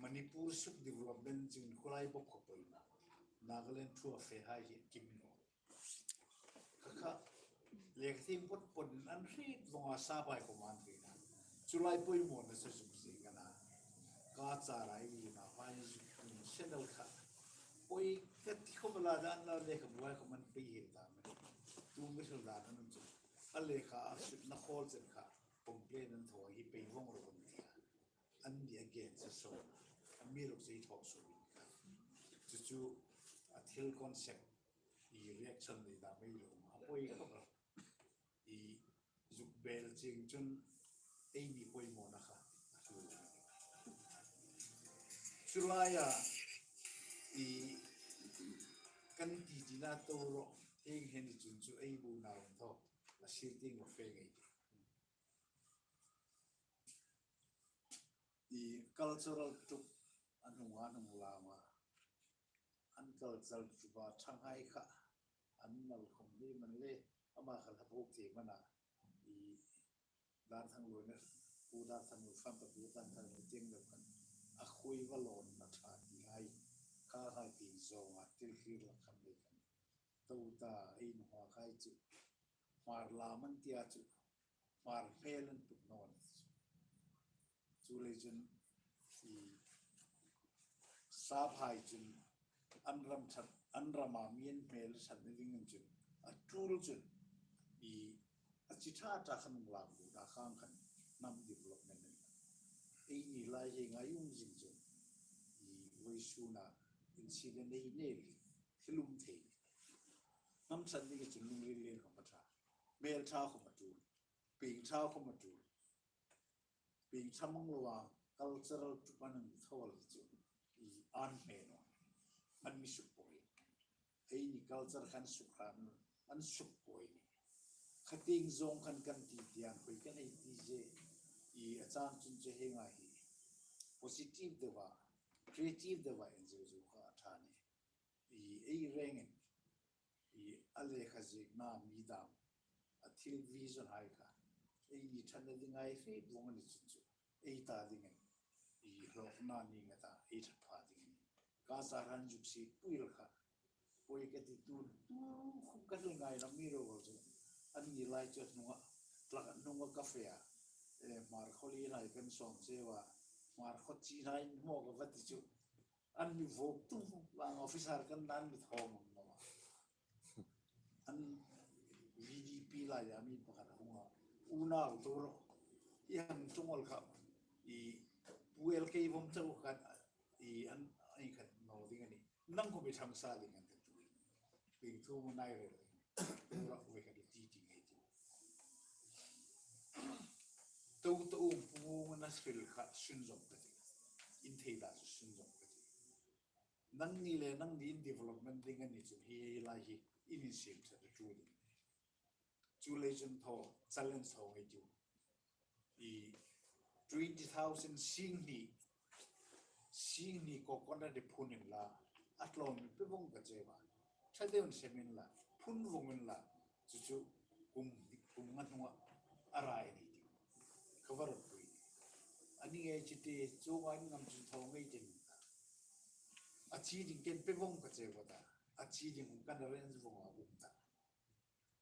Manipur suk development chun khulai bawk kha poimaw. Nagaland thu a fe hai hi kim naw. Kha kha, lekha thiem pot pot an hriet vawng a, Sap hai khawm an fe na. Chu lai poimawna chu zuk ziek a na. Kachara ei ni na, vai zuk ni senal kha. Poi ka ti khawp el a, dan la lekhabu hai khawm an pei hel ta mai. Tu mi hril dan an chu. A lekha a sutna khawl chen kha complain an thaw hi pei vawng ro an ti a. An ni against a saw. Amiruokchu ei thaw suok in kha. Chu chu a thil concept i reaction nei dam ei lo. A poi khawp el a. I zuk bel chieng chun ei ni poimawna kha a tul. Chu laia i kan ti tina Toro, ei hei ni chun chu ei bu nau thaw. A sir tieng lo fe ngei ti. I cultural troupe an hung, an hung lam a. An cultural troupe a ṭhanghai kha an nal khawm ni man le, ama kha hla buk ti man a. I Dar Thangluo ne, Pu Dar Thangluo, fam ta Pu Dar Thangluo tieng lo khan. A khuoi va lawn na ṭha ti hai. Kha hai ti zawng a, thil hlir la khan le khan. Tuta ei nuhmei khai chu. Hmar lam an ti a chu. Hmar hmel an put naw a ni chu. Chu lei chun i Sap hai chun an ram ṭhat, an rama mi an hmel ṭhat ni ding an chun a tul chun i a chi ṭha ṭha khan lam bu da khang khan hnam development an. Ei ni lai hi ngai um zing chun i vawisuna incident ei nei thil um thei. Hnam ṭhat ding chun lungril lien khawm a ṭha. Hmel ṭha khawm a tul. Pieng ṭha khawm a tul. Pieng ṭha mang lo a cultural troupe an thaw le chu i an hme naw. An mi suk poi. Ei ni culture khan suk khan an suk poi ni. Kha tieng zawng khan kan ti tiang khoi kan ei ti zie i a chang chun che heng a hi. Positive deu a, creative deu a en zeu zeu kha a ṭha ni. I ei rengin i a lekha ziekna mi dam, a thil vision hai kha ei ni ṭhatna ding hai fe buong a ni chun chu ei ta dingin i hlawkna ni nga ta ei ṭhat pha dingin. Kachar han zuk si pui la kha. Poi ka ti tu, tu khum ka hril ngai lam mi ro chu. An ni lai chu hnunga, tlak hnunga ka fe a. E, Hmar khawlai kan sawm che a. Hmar khaw chi hai mo ka va ti chu. An mi vawk tum vawk lang officer kan nan mi thawm ang naw. An V D P laia mi pakhat a hung a. Unau tu ro. I hang tung ol kha. I puel kei vom chau khat. I an, ai khat naw ding a nih. Nang ko mi thang sa ding an ta tu. Ping thu mo nai re. Tu ro ve khat ti ti ngai ti. To to um pu mo na hril kha sunzawm ka ti. In thei da chu sunzawm ka ti. Nangni le nangni in development ding a ni chun hi lai hi in insiem ṭha tu ding. Chu lei chun thaw, challenge thaw ngei chu. I twenty thousand sing ni, sing ni coconut de phun in la, a tlawm mi pe vong ka che va. Ṭha deuin sem in la, phun vong in la, chu chu kum, kum nga hnunga a rai ni ti. Cover up pui. Ani ngei chi te, chu wa in ngam chu thaw ngei tin. A chi ding ken pe vong ka che va ta. A chi ding kan arrange vong a um ta.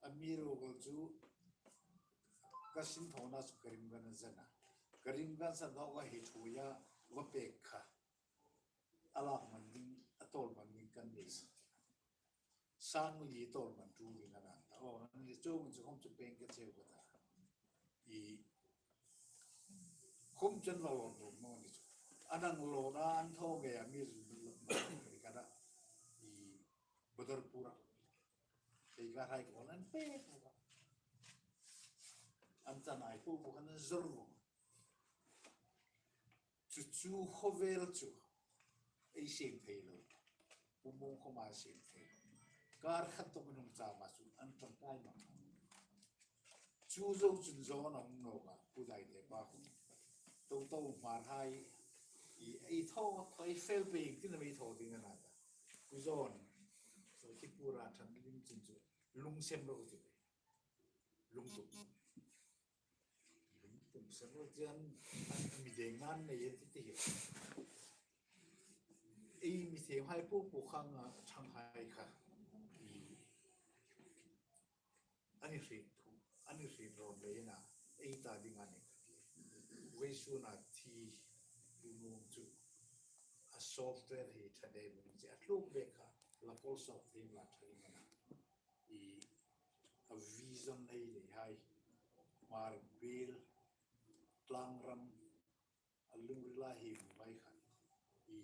Amiruokchu ka sin thawna chu ka ring kan zana. Ka ring kan san thaw ka hi thuya va pek kha. A lak man ding, a tawl man ding kan nei. Sang li tawl man tu ding a nan ta. O, an li chung chu khom chu peng ka cheu ka ta. I khom chen va lon rum mo ni chu. An ang lo na an thaw nge a mi ri ka da. I Badarpur a. Ei ka hai ko nan pe ko. An tan ai ko ko kan zor ro. Chu chu khawvel chu ei siem thei lo. Pu Mung khoma siem thei lo. Kar khat to min hung cha ma chu an tangkai ma. Chu zo chun zo na hung no ka, Pu Daite pa hung. To to Hmar hai. I, i thaw, thaw i fel pe ing tin mi thaw ding a na ta. Pu Zon. So ki pura than lim chin chu. Lungsem lo ti. Lungtup. Lungtup sem lo ti an, an mi deng nan nei ti ti hi. Ei mi them hai po po khang a thang hai kha. I, ani hriet thu, ani hriet ron le na, ei ta ding ani ka ti. Vawisuna thi bu nung chu. A software hi ṭha deu nung chu. A tluk le kha, la kol sok thim la ṭha ding ana. I, a vision nei le hai. Hmar biel, tlang ram, a lungrila hi vai khan. I,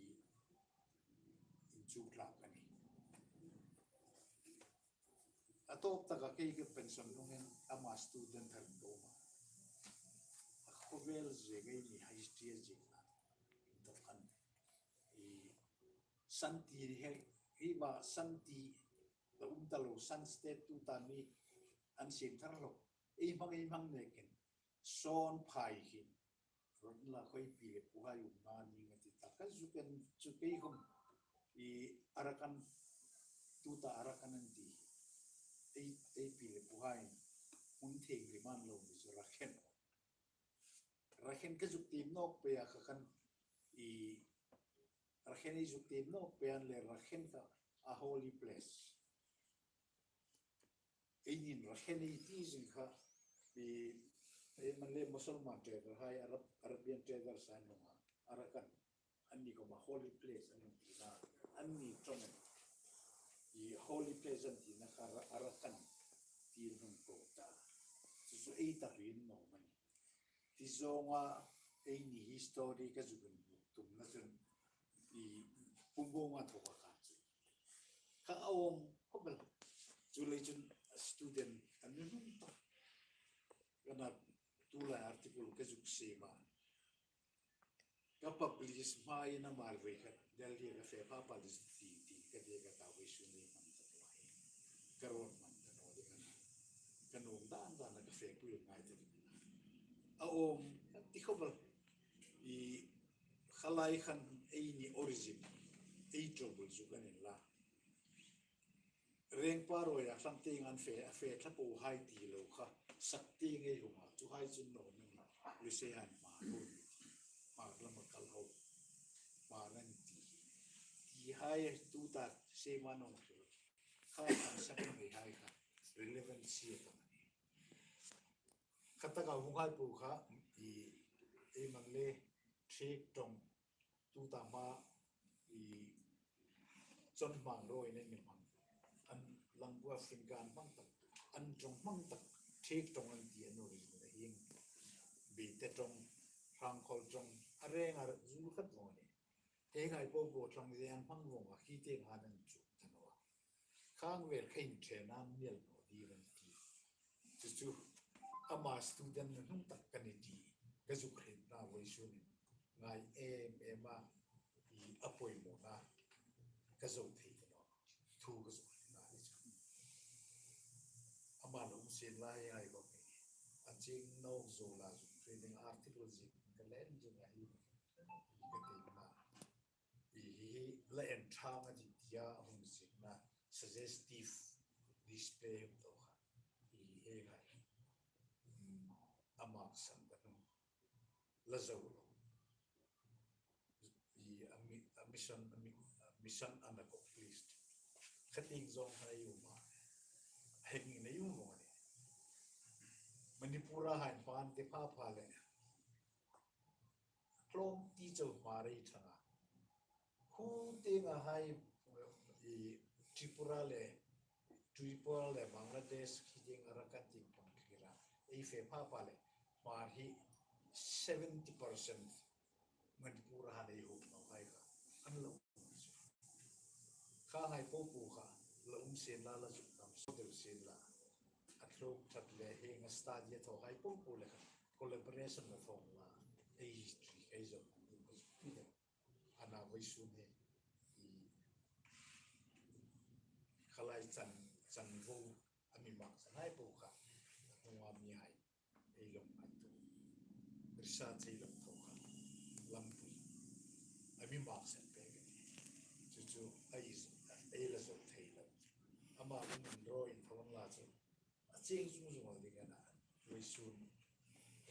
in chu tlak ani. A tawp taka kei ka pension hnungin ama student thar ka um a. A khawvel zia kei ni history a zia na. In tawp khan. I, Santi ni hei, hi ba Santi, la um ta lo, San State tu ta mi an siem thar lo. Ei hmang, ei hmang nekin. Sawn phai hin. Ron la khoi pi le pu hai um na ni nga ti ta. Ka zuk en chu kei khom. I Arakan, tu ta Arakan an ti. Ei, ei pi le pu hai. Hmun theng ri man lo ni chu Rakhen. Rakhen ka zuk tim nawk pe a kha khan. I Rakhen ei zuk tim nawk pe an le Rakhen kha a holy place. Ei nin Rakhen ei ti zing kha, i, ei man le Musulman trader hai, Arab, Arabian trader san nunga, Arakan, an ni khoma holy place an nung ti na, an ni ṭawng. I holy place an ti na kha Ara-, Arakan ti nung ko ta. Chu chu ei ta rin no mani. Ti zonga ei ni history ka zuk en tumna chun i Pu Monga thaw ka kha chu. Ka awm khawp el. Chu lei chun student kan ni hnung ta. Ka na tu lai article ka zuk siem a. Ka publish hmain a mal vei khat Delhi ka fe pha publish ti ti ka ti ka ta vei sun ni man ta lo hi. Ka ron man ta lo ding a na. Ka nuom dan dan ka fe pui ngai ta ding a na. A awm, ti khawp el. I khalai khan ei ni origin, ei trouble chu kan en la. Rengpa ruoia hlang tieng an fe, a fe thla po hai ti lo kha, sak tieng ei hung a, chu hai chun no ni, Lusean ma lo ni ti, ma lama kal ho, ma nan ti. Ti hai tu ta se ma no thil. Kha kan sak ni hai kha, relevant si ta ni. Kha taka hung hai po kha, i, ei man le, Thik ṭawng, tuta hma i chun hmang ro in an hmang. An langkua fingkan hmang tak, an ṭawng hmang tak, thik ṭawng an ti an original a hin. Bite ṭawng, Hrangkhawl ṭawng, a reng a zul khat vawng a nih. Hieng hai po po ṭawng zie an hmang vawng a, khi tieng a an chu ta naw a. Khang vel kha inṭhen an mial naw ding an ti. Chu chu, ama student nuhnung tak ka ni ti ka zuk hrietna vawisun ngai em em a, i a poimawna ka zo thei ta naw. Thu ka zuk hrietna ni chu. Ama lo um sien la hi ai ko ni. A ching nawk zo la zuk hriet ding article zie ka len zing a hi ka ti na. I hi hi la en ṭhang a ti tia a hung ziekna suggestive display hung to kha. I hi hi ngai. Mm, a maksan ka hnung la zo lo. I a mi-, a mission, a mi-, a mission unaccomplished. Khating zong hai um a. Heng in a um vong a nih. Manipur a hai pan te pha pha le. Tlawm ti chau hma rei thang a. Hu tieng a hai i Tripura le, Tripura le Bangladesh khi tieng Arakan tieng pang khi ra. Ei fe pha pha le hmar hi seventy percent Manipur a han ei hawm naw hai kha. An lo. Kha hai po po kha la um sien la la zuk dam so deu sien la. A tlawk that le hieng a study a thaw hai po po le kha. Collaboration la thaw la. Ei history, ei zo. Ana vawisun hi. I khalai chan, chan vo a mi mak chan hai po kha. A hnunga mi hai. Ei lo ngai tu. Research ei lo thaw kha. Lampui. A mi mak sen pe ka ni. Chu chu a i, ei la zo thei lo. Ama min ro in thaw la chu. A cheng zung zung a ding a na. Vawisun.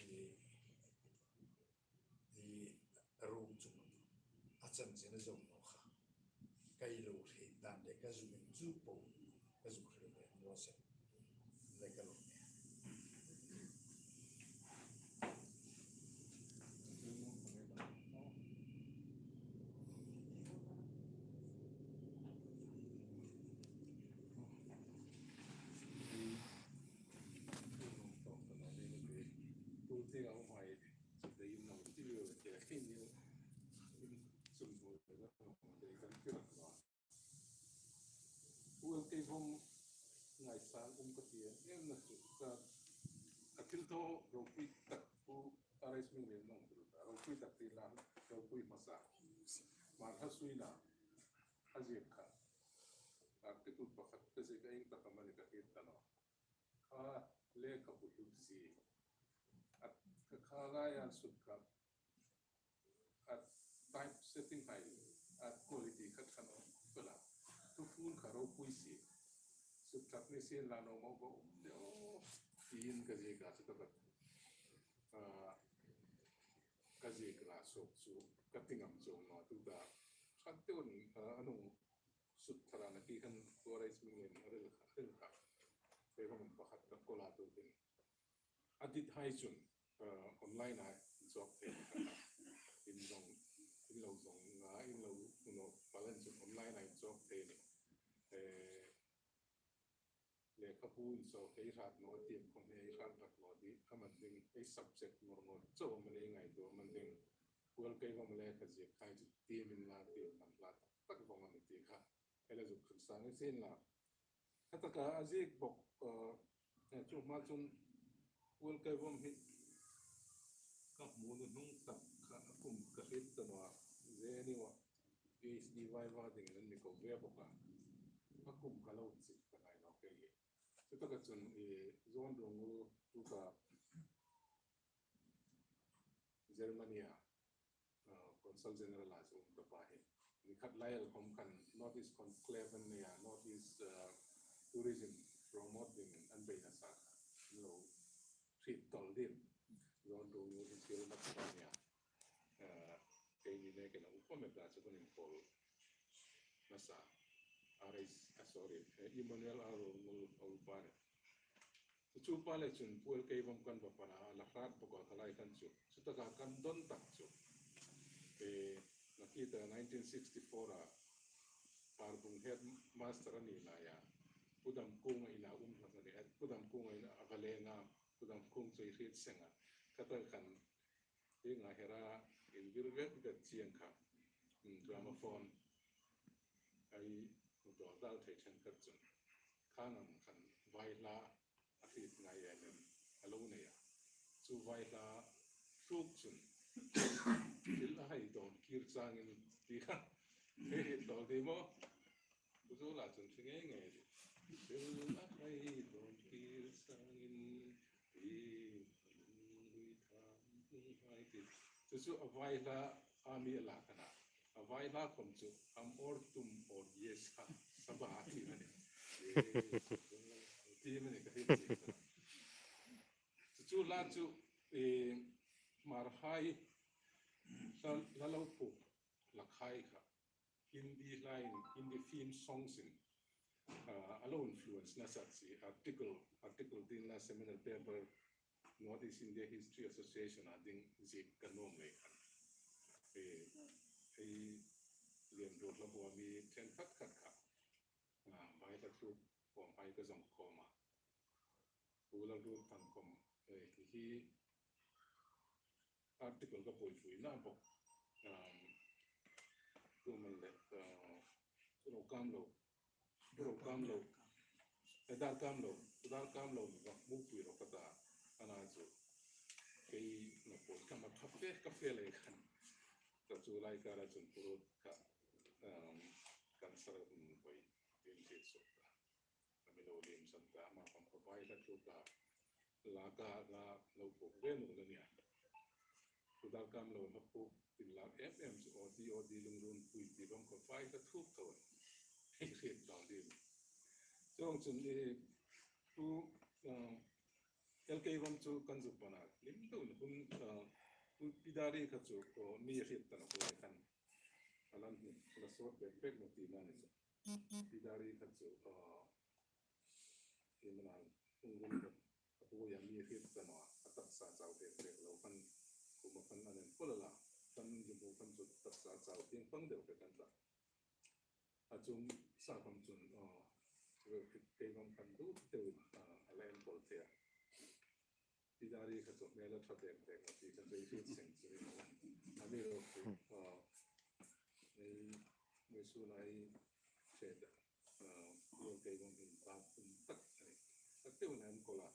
I, i, a rum chung a chan chen a zo naw kha. Ka i lo hriet dan le ka zuk in zu po, ka zuk hriet ve naw se. Le ka lo ne. Pu L K Vawm ngaisang um ka ti a, em na chu ka, ka thil thaw ropui tak Pu R S Minglien nong thil ta, ropui tak ti la, ropui hmasa. Hmar hla suina, a ziek kha. Article pakhat ka ziek a, ieng tak am a ni ka hriet ta naw. Kha lekhabu hlutzie. A, kha, kha laia sut kha. A type setting hai, a quality khat khan awm fel a. Thufun kha ropui si. Sut khat ni sien la naw maw ka um de aw. Tiin ka ziek a chu ka bat. Ah, ka ziek la suk chu ka ti ngam chuong naw tuta. Khat te un, ah, a nung sut thara na ti khan Pu R S Minglien a rel kha, rel kha. Kei ka mun pakhat ka kola tu tin. A dit hai chun, eh, online a inchawk thei ni kha. In zong, in lo zong nga, in lo hmu naw pal an chun online a inchawk thei ni. Eh, lekhabu inchawk ei hrat naw tiem khom ei hrat rak naw di, a man ding, ei subject ngor ngor chau am a nei ngaituo am a nei. Pu L K Vawm lekha ziek hai chu tiem inla, tiem man hla tak tak vawng a ni ti kha. Ei la zuk khan sang ei sien la. Kha taka a ziek bawk, eh, chu hma chun Pu L K Vawm hi ka hmu nuhnung tak kha a kum ka hriet ta naw a, J N U a PhD viva dingin an mi ko ve bawk a. A kum ka lo chik ta ngai naw kei hi. Chutaka chun, eh, John Ruongul tuta Germany a, uh, Consul General a chu um ta pa hi. Ni khat lai el khom khan North East Conclave an nei a, North East, uh, Tourism promote dingin an beina sa kha. Lo hriet tawl ding. John Ruongul hi thil mak ta nia. Uh, keini le kena upa meka chu kan inpawl nasa. R S, uh, sorry, uh, Emmanuel R Ruongul a upa ni. Chu pa le chun Pu L K Vawm kan va pan a, a la hrat bawk a, kha lai khan chu. Chutaka kan don tak chu. Peter nineteen sixty-four-a Parbung headmaster a ni laia Pu Damkunga ina um hlak a nih. Pu Damkunga ina a va leng a, Pu Damkung chu ei hriet seng a. Khata khan hi nga hera in vir vet vet chieng kha, mm, gramophone ei hmu dawr dal thei ṭhenkhat chun khang ang khan vai hla a hriet ngai em em a lo nei a. Chu vai hla tluk chun thil a hai dawn kir changin ti kha hei hriet dawn ti maw? Pu Zola chun hre ngei ngei a tih. Thil a hai dawn kir changin ti a lunglut tham hung hai ti. Chu chu a vai hla a mi a lak a na. A vai hla khom chu, "Am or tum or yes ha, saba," a ti a nih. Yes, ti a nih ka hriet chieng kha. Chu chu hla chu, eh, Hmar hai hla, hla lo phuok hlak hai kha Hindi hlain, Hindi theme songs in, ah, a lo influence nasa si article, article ding la seminal paper North East India History Association-a ding ziek ka nuom lei khan. Eh, ei lien ruol hla buoi mi ṭhenkhat khat kha, ah, vai hla tluk khom hai ka zong khom a. Pu Lalruotthankhom, eh, hi article ka buoipuina bawk. Um, tu man le, uh, Pu Rokam lo, Pu Rokam lo, eh, Darkam lo, Pu Darkam lo ni va hmupui rawh ka ta, a na chu. Kei na pawl ka ma kha fe, ka fe lei khan. Ka chu lai kara chun Pu Ruot kha, um, cancer, um, voi, tin ti so ta. A mi lo liem san ta, ama khom kha vai hla tluk a, lak a, la lo phuok ve naw la nia. Pu Darkam lo hla phuok tin lak em em chu aw ti, aw ti, lungril pui ti bang kha vai hla tluk tho a. Hei hriet ta ding. Chuong chun i pu, ah, L K Vam chu kan zuk pan a. Lim deu hun, ah, Pu Pidari kha chu, aw, mi hriet ta naw lai khan. A lan hi, la sawt pek pek naw ti na ni chu. Pidari kha chu, ah, hi mana, hung rum kha, a buoi a mi hriet ta naw a, a taksa chau pek pek lo khan, kuma khan an en pol a la, kan lim bu khan chu taksa chau tieng pang deu pek kan ta. A chung sa khom chun, ah, L K Vam khan du deu, ah, a la en pol thei a. Pidari kha chu hmel a ṭha dek dek a ti kha chu ei hriet seng chu. A mi ro chu, ah, ei, ei sun ei hriet, ah, L K Vam hin ta tum tak a ni. Tak deu an en kol a.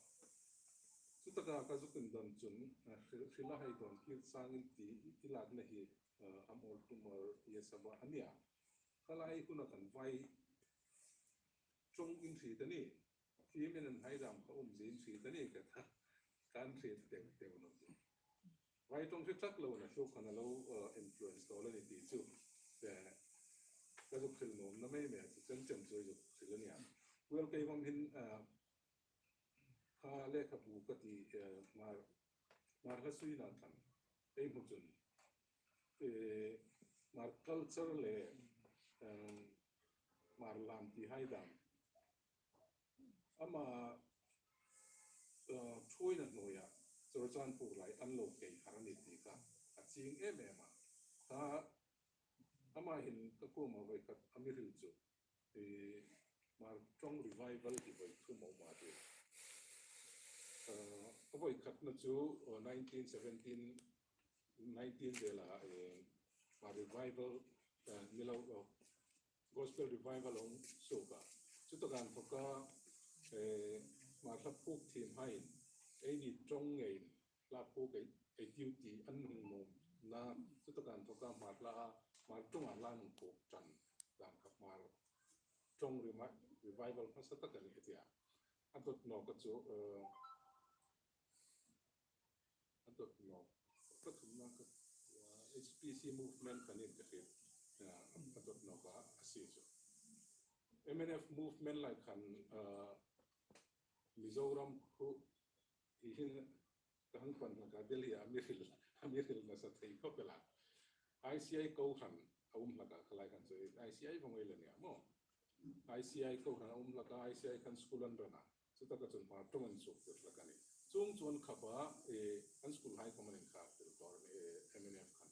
Chu taka ka zuk indon chun, ah, hri-, hril a hai dawn kir changin ti i lakna hi, ah, am or tum or yes saba a nia. Kha lai huna khan vai ṭawng in hriet a ni. Theme in an hai dam kha umzie in hriet a ni ka ta, kan hriet deu deu naw chu. Vai ṭawng hre tak lo na chu khan a lo, uh, influence tawk a ni ti chu. Eh, ka zuk hril nuomna mei mei chu chen chen chu zuk hril a nia. Pu L K Vam hin, uh, kha lekhabu ka ti, uh, Hmar, Hmar hla suina khan ei hmu chun, eh, Hmar culture le, um, Hmar lam ti hai dam ama, uh, ṭhuoina hnuoia Churachandpur lai an lo kei har a ni ti kha a chieng em em a. Kha ama hin ka kuoma voi khat a mi hril chu, eh, Hmar ṭawng revival ti voi thum a um a ti. Uh, a voi khatna chu, uh, nineteen seventeen, nineteen vela, eh, Hmar revival, uh, ni lo, uh, Gospel Revival a hung suok a. Chutaka inthawka, eh, Hmar hla phuok thiem haiin, eini ṭawng ngeiin hla phuok ei, ei tiu ti an hung nuom na. Chutaka inthawka Hmar hla, Hmar ṭawnga hla hung phuok ṭan dan kha Hmar ṭawng remi-, revival hmasa tak a ni a ti a. A dawt nawka chu, eh, a dawt nawk. Pathumna kha, uh, H P C movement kha ni ka hriet, uh, a dawt nawka a sie chu. M N F movement lai khan, uh, Mizoram khu hi hin ka hang pan hlak a, Delhi a mi hril, a mi hril nasa thei khawp el a. I C I kohran a um hlak a, kha lai khan chu I C I vawng ei la nia maw. I C I kohran a um hlak a, I C I khan school an run a. Chutaka chun Hmar ṭawng an suok tir hlak a nih. Chuong chu an khap a, eh, an school hai khom an inkhar tir tawk a nih, eh, M N F khan.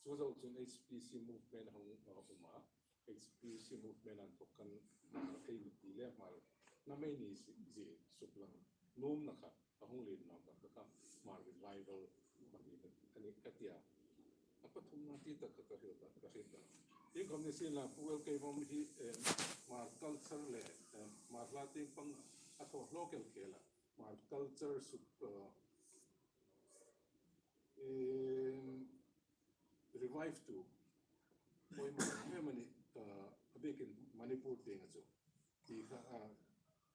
Chu zo chun H P C movement hung, uh, um a. H P C movement an thawk kan, uh, ei mi ti le Hmar na mei ni si, zie suklang nuomna kha a hung lien nuom tak kha Hmar revival a ni, a ni ka ti a. A pathumna ti tak kha ka hril ta, ka hril ta. Iengkhom ni sien la Pu L K Vawm hi, eh, Hmar culture le, eh, Hmar hla tieng pang a thaw hlawk el khel a. Hmar culture suk, uh, em, revive tu poimaw em em a nih, uh, a bikin Manipur tienga chu ti kha, uh,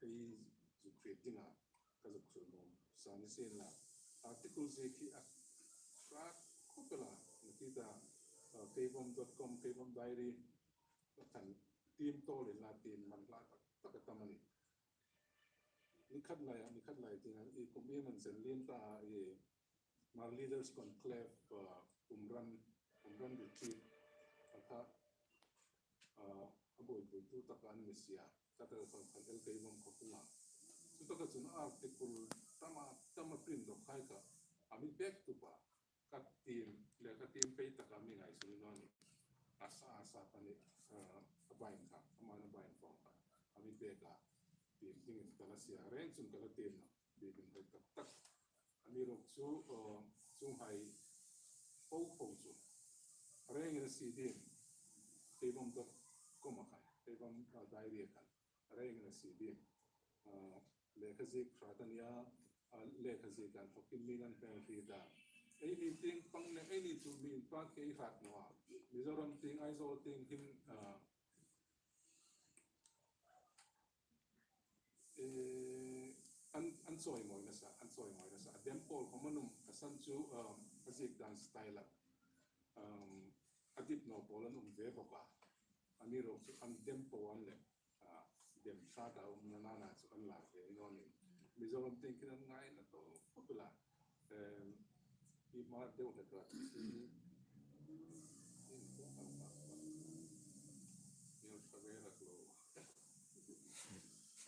ei zuk hriet dinga ka zuk hril nuom sa ni sien la. Article ziek hi a hrat khawp el a, nakie ta, uh, K Vawm dot com, K Vawm Diary, a khan tiem tawl inla tiem man hla tak tak a tam a nih. Ni khat lai, ni khat lai tieng, i kum iem an zen lien ta, i Hmar Leaders Conclave, uh, Umran, Umran Retreat, a kha, uh, a buoipuitu tak an ni si a, ka tel khan khan L K Vawm kha hung a. Chu taka chun article tama, tama print dawk hai kha, a mi pek tupa, ka tiem, lekha tiem pei taka mi ngaisang naw ni. A sa, a sa pani, uh, a bain kha, ama na bain fawng kha, a mi pek a, tiem dingin ka la sie a, reng chun ka la tiem naw. Biekin hoi tak tak. Amiruokchu, uh, chuonghai po po chu a rengin a sie ding. K Vawm dot com a khan, K Vawm, uh, Diary a khan a rengin a sie ding. Uh, lekha ziek hrat a nia, uh, lekha ziek an thawkin mi an hmel hriet a. Eini tieng pang le, eini chu mi inpâk kei hrat naw a. Mizoram tieng, Aizawl tieng hin, uh, Eh, an, an chawimawi nasa, an chawimawi nasa. A dem pawl khawm an um, a san chu, um, a ziek dan style a, um, a dip naw pawl an um ve bawk a. Amiruokchu an dem po an le, ah, dem hrat a umna nana chu an la ve naw ni. Mizoram tieng khin an ngaina tawp khawp el a. Em, i Hmar deu hlek rak si. In ko ka ka. Nel ka ve rak lo.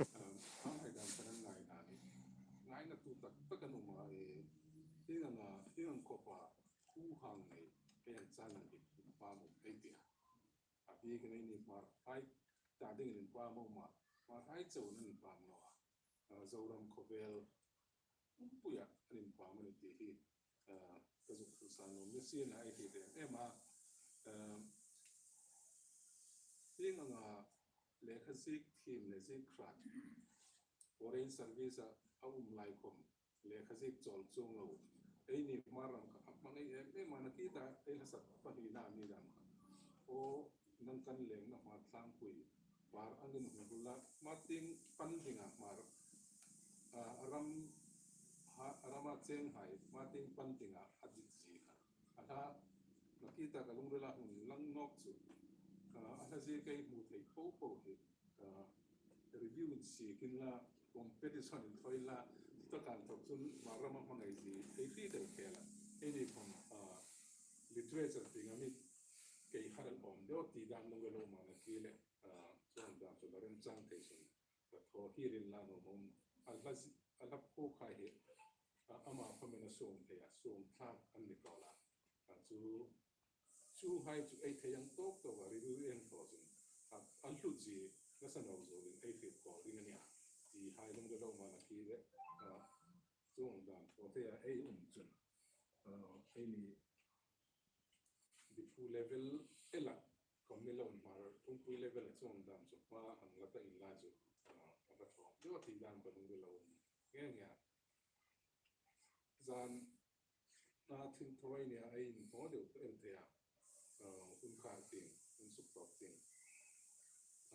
Em, a ngai dan kan ngai dan. Ngaina tu tak tak an um a, e, hieng anga, hieng ang khawpa, hu hang nei, hieng chan ang dik, pa mo, hei tia. A bik nei ni Hmar hai ta dingin inpâk mo ma, Hmar hai chauin an inpâk naw a. A, Zoram khawvel pumpuia an inpâk a ni ti hi, a, ka zuk hril sa nuom ni sien a, ei hriet em em a. A, hieng anga lekha ziek thiem le ziek hrat, foreign service-a a um lai khawm, lekha ziek chawl chuong lo. Eini Hmar ram kha a hmangai em em a, nakie ta ei hlasat pahnina mi dam kha. Aw, nang kan lengna Hmar tlangpui par angin hung bula, Hmar tieng pan dinga Hmar, a, a ram, ha, a rama cheng hai, Hmar tieng pan dinga a dit zie kha. A hla, nakie ta ka lungrila hung lang nawk chu, a, a hla ziek ei hmu thei po po hi, a, review-in siekin la, competition-in thawi la, taka inthawk chun Hmar rama hmangai zie ei hriet el khel a. Eini khawm, a, literature tienga mi kei har an awm deu ti dam lungrila um a, nakie le, a, chuong dam chu la remchang thei chun ka thaw hierin la nuom a um. A hla zi-, a hla phuok hai hi, a, ama khawmin a suom thei a, suom thlak an ni tawk a. A chu, chu hai chu ei thei ang tawk tawk a, review ei thaw chun, a, a hlut zie nasa naw zuolin ei hriet thaw ding a nia. Ti hai lungrila um a, nakie le, a, chuong dam thaw thei a ei um chun, a, eini Diphu level ela, khawm ni lo, Hmar pumpui level-a chuong dam chu hma ang la ta inla chu, a, a va thaw deu ti dam ka lungrila um nge nge a. Zan a thil thaw ei nia, ei inhmaw deu el thei a, a, hun khar tieng, hun suktawp tieng.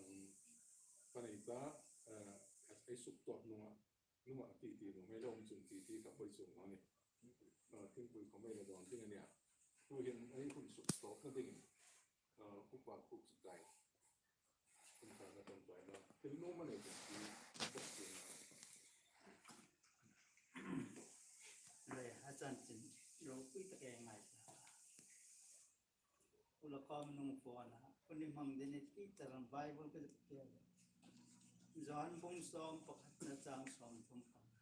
Ang, ka nei ta, a, ei suktawp nuom a, nuom a ti ti nuom ei lo um chun ti ti ka poi chuong naw ni. A, thingpui khawm ei la dawn ding a nia. Tuhin ei hun suktawpna dingin, a, Upa Khup Sukai, hun kharna ṭawngṭaina thil nuom a nei chun ti bawk chuong naw. Le, a chanchin ropui tak ei ngai ta. Ula kom nung fona, uni mang dini Peter an Bible ka zuk tel. John bung sawm pakhatna chang sawmthum panga.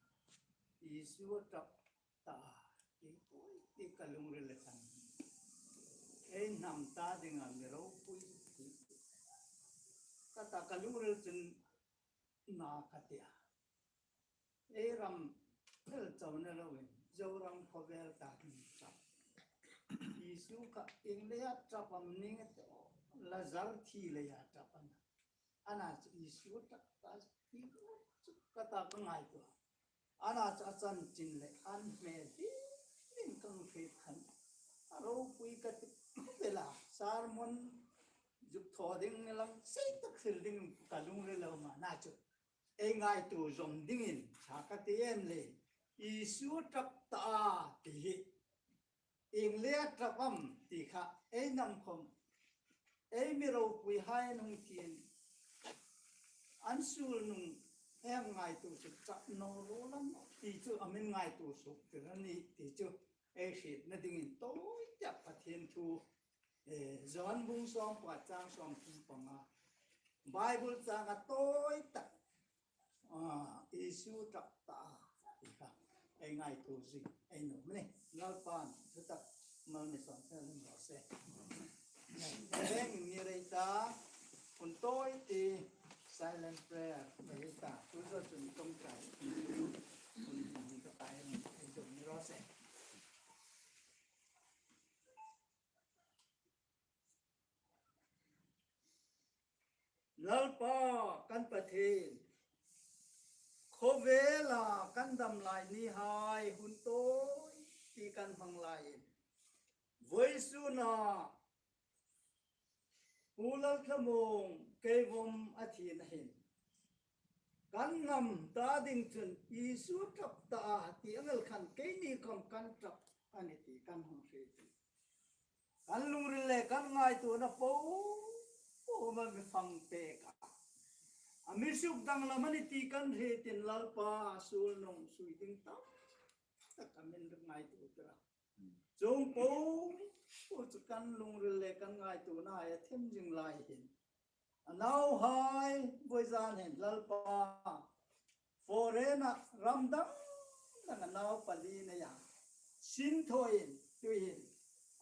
Isu a ṭap ta, ti pui ti ka lungrila kan. hnam ta dinga mi ropui hi ka ta, ka lungril chun na ka tia. Ei ram fel chau ni loin, Zoram khawvel ta ding ṭap. Isu kha ieng leia ṭap am ni ngei ti, Lazar thi leia ṭap a na. Ana chu Isu ṭap ta ti chu ka ta, ka ngaituo. Ana chu a chanchin le an hmel hi ning kang thei khan a ropui ka ti bela, sermon zuk thaw ding lang sei tak hril ding ka lungril lo ma na chu. Ei ngaituo zawm dingin ṭha ka ti em le, Isu ṭap ta a ti hi ieng leia ṭap am ti kha ei hnam khawm, ei mi ropuihai an hung tiin, an sulnung ei ngaituo chu ṭap naw ro lam ti chu a min ngaituo suok tir a nih ti chu ei hrietna dingin tawi tak Pathien thu, eh, Johan bung sawm pakhat chang sawmthum panga, Bible chang a tawi tak, ah, Isu ṭap ta a ti kha ei ngaituo zing ei nuom a nih. Lalpan thutak mal mi sawm fel raw se. Reng ni rei ta, hun tawi ti silent prayer ei ta, tu zo chun ṭawngṭai hun hun ka tai ei zuk ni raw se. Lalpa kan Pathien, khawvela kan dam lai nihai hun tawi ti kan hmang laiin, vawisuna Pu Lalthlamuong Keivom a thina hin, kan hnam ta ding chun Isu ṭap ta a ti ang el khan keini khawm kan ṭap a nih ti kan hung hriet. Kan lungril le kan ngaituona po po ma mi fang pek a, a mi suk danglam a nih ti kan hrietin, Lalpa, sulnung sui ding tam tak a min ngaituo tir a. Chuong po po chu kan lungril le kan ngaituona a them zing lai hin, a nauhai vawizan hin, Lalpa, foreign-a, ram dang danga nau pali neia sin thawin tuhin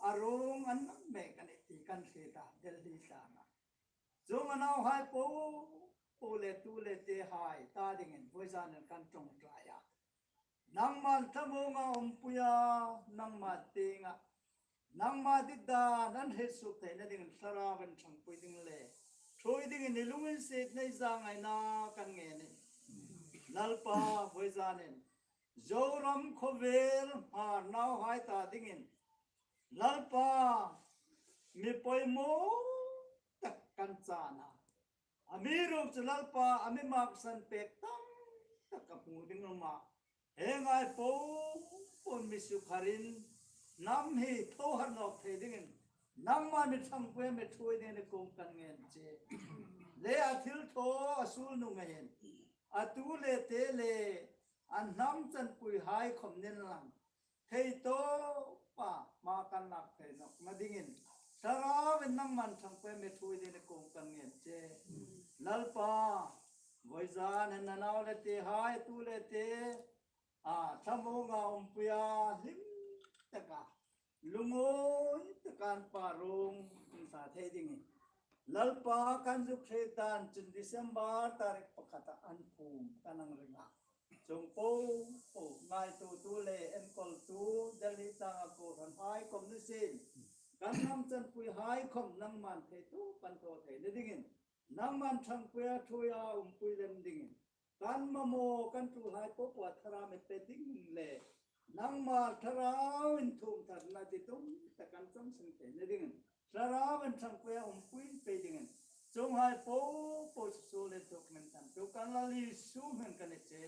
a ruong an nang mek a nih ti kan hriet a, Delhi tlânga. Chuong a nauhai po po le tu le tehai ta dingin vawizan hin kan ṭawngṭai a. Nangman thlamuonga umpui a, nangma tienga, nangma dit dan an hriet suok theina dingin Thlarau inṭhangpui ding le ṭhuoi dingin i lunginsietna, i zangaina kan ngen a nih. Lalpa, vawizan hin Zoram khawvel Hmar nauhai ta dingin, Lalpa, mi poimaw tak kan chan a, amiruokchu, Lalpa, a mi maksan pek tam tak ka hmu ding a um a, hienghai po po mi sukharin hnam hi tho har nawk thei dingin nangma mi ṭhangpuia mi ṭhuoi dingin i kuom kan ngen che. Le a thilthaw a sulnunga hin, a tu le te le a hnam chanpuihai khawm ni inla, thei tawpa hma kan lak thei nawkna dingin Thlarauin nangma ṭhangpuia mi ṭhuoi dingin i kuom kan ngen che. Lalpa, vawizan hin a nau le tehai, tu le te, a, thlamuonga umpui a, hlim taka, lungawi taka an pa ruong inhla thei dingin, Lalpa, kan zuk hriet dan chun December tarik pakhata an phum kan hang ring a. Chuong po po ngaituotu le enkawltu, Delhi tlânga kohranhai khawm ni sien, kan hnam chanpuihai khawm nangman thei tawp an thaw theina dingin, nangma ṭhangpuia ṭhuoia umpui lem dingin, kan mamaw kan ṭulhai po po a Thlarau mi pe ding le nangma Thlarau inthuom tharna ti tum tak kan chang seng theina dingin, Thlarau inṭhangpuia umpui pe dingin, chuonghai po po chu suol inthawk min tan tu kan Lal Isu hmingin kan ni che.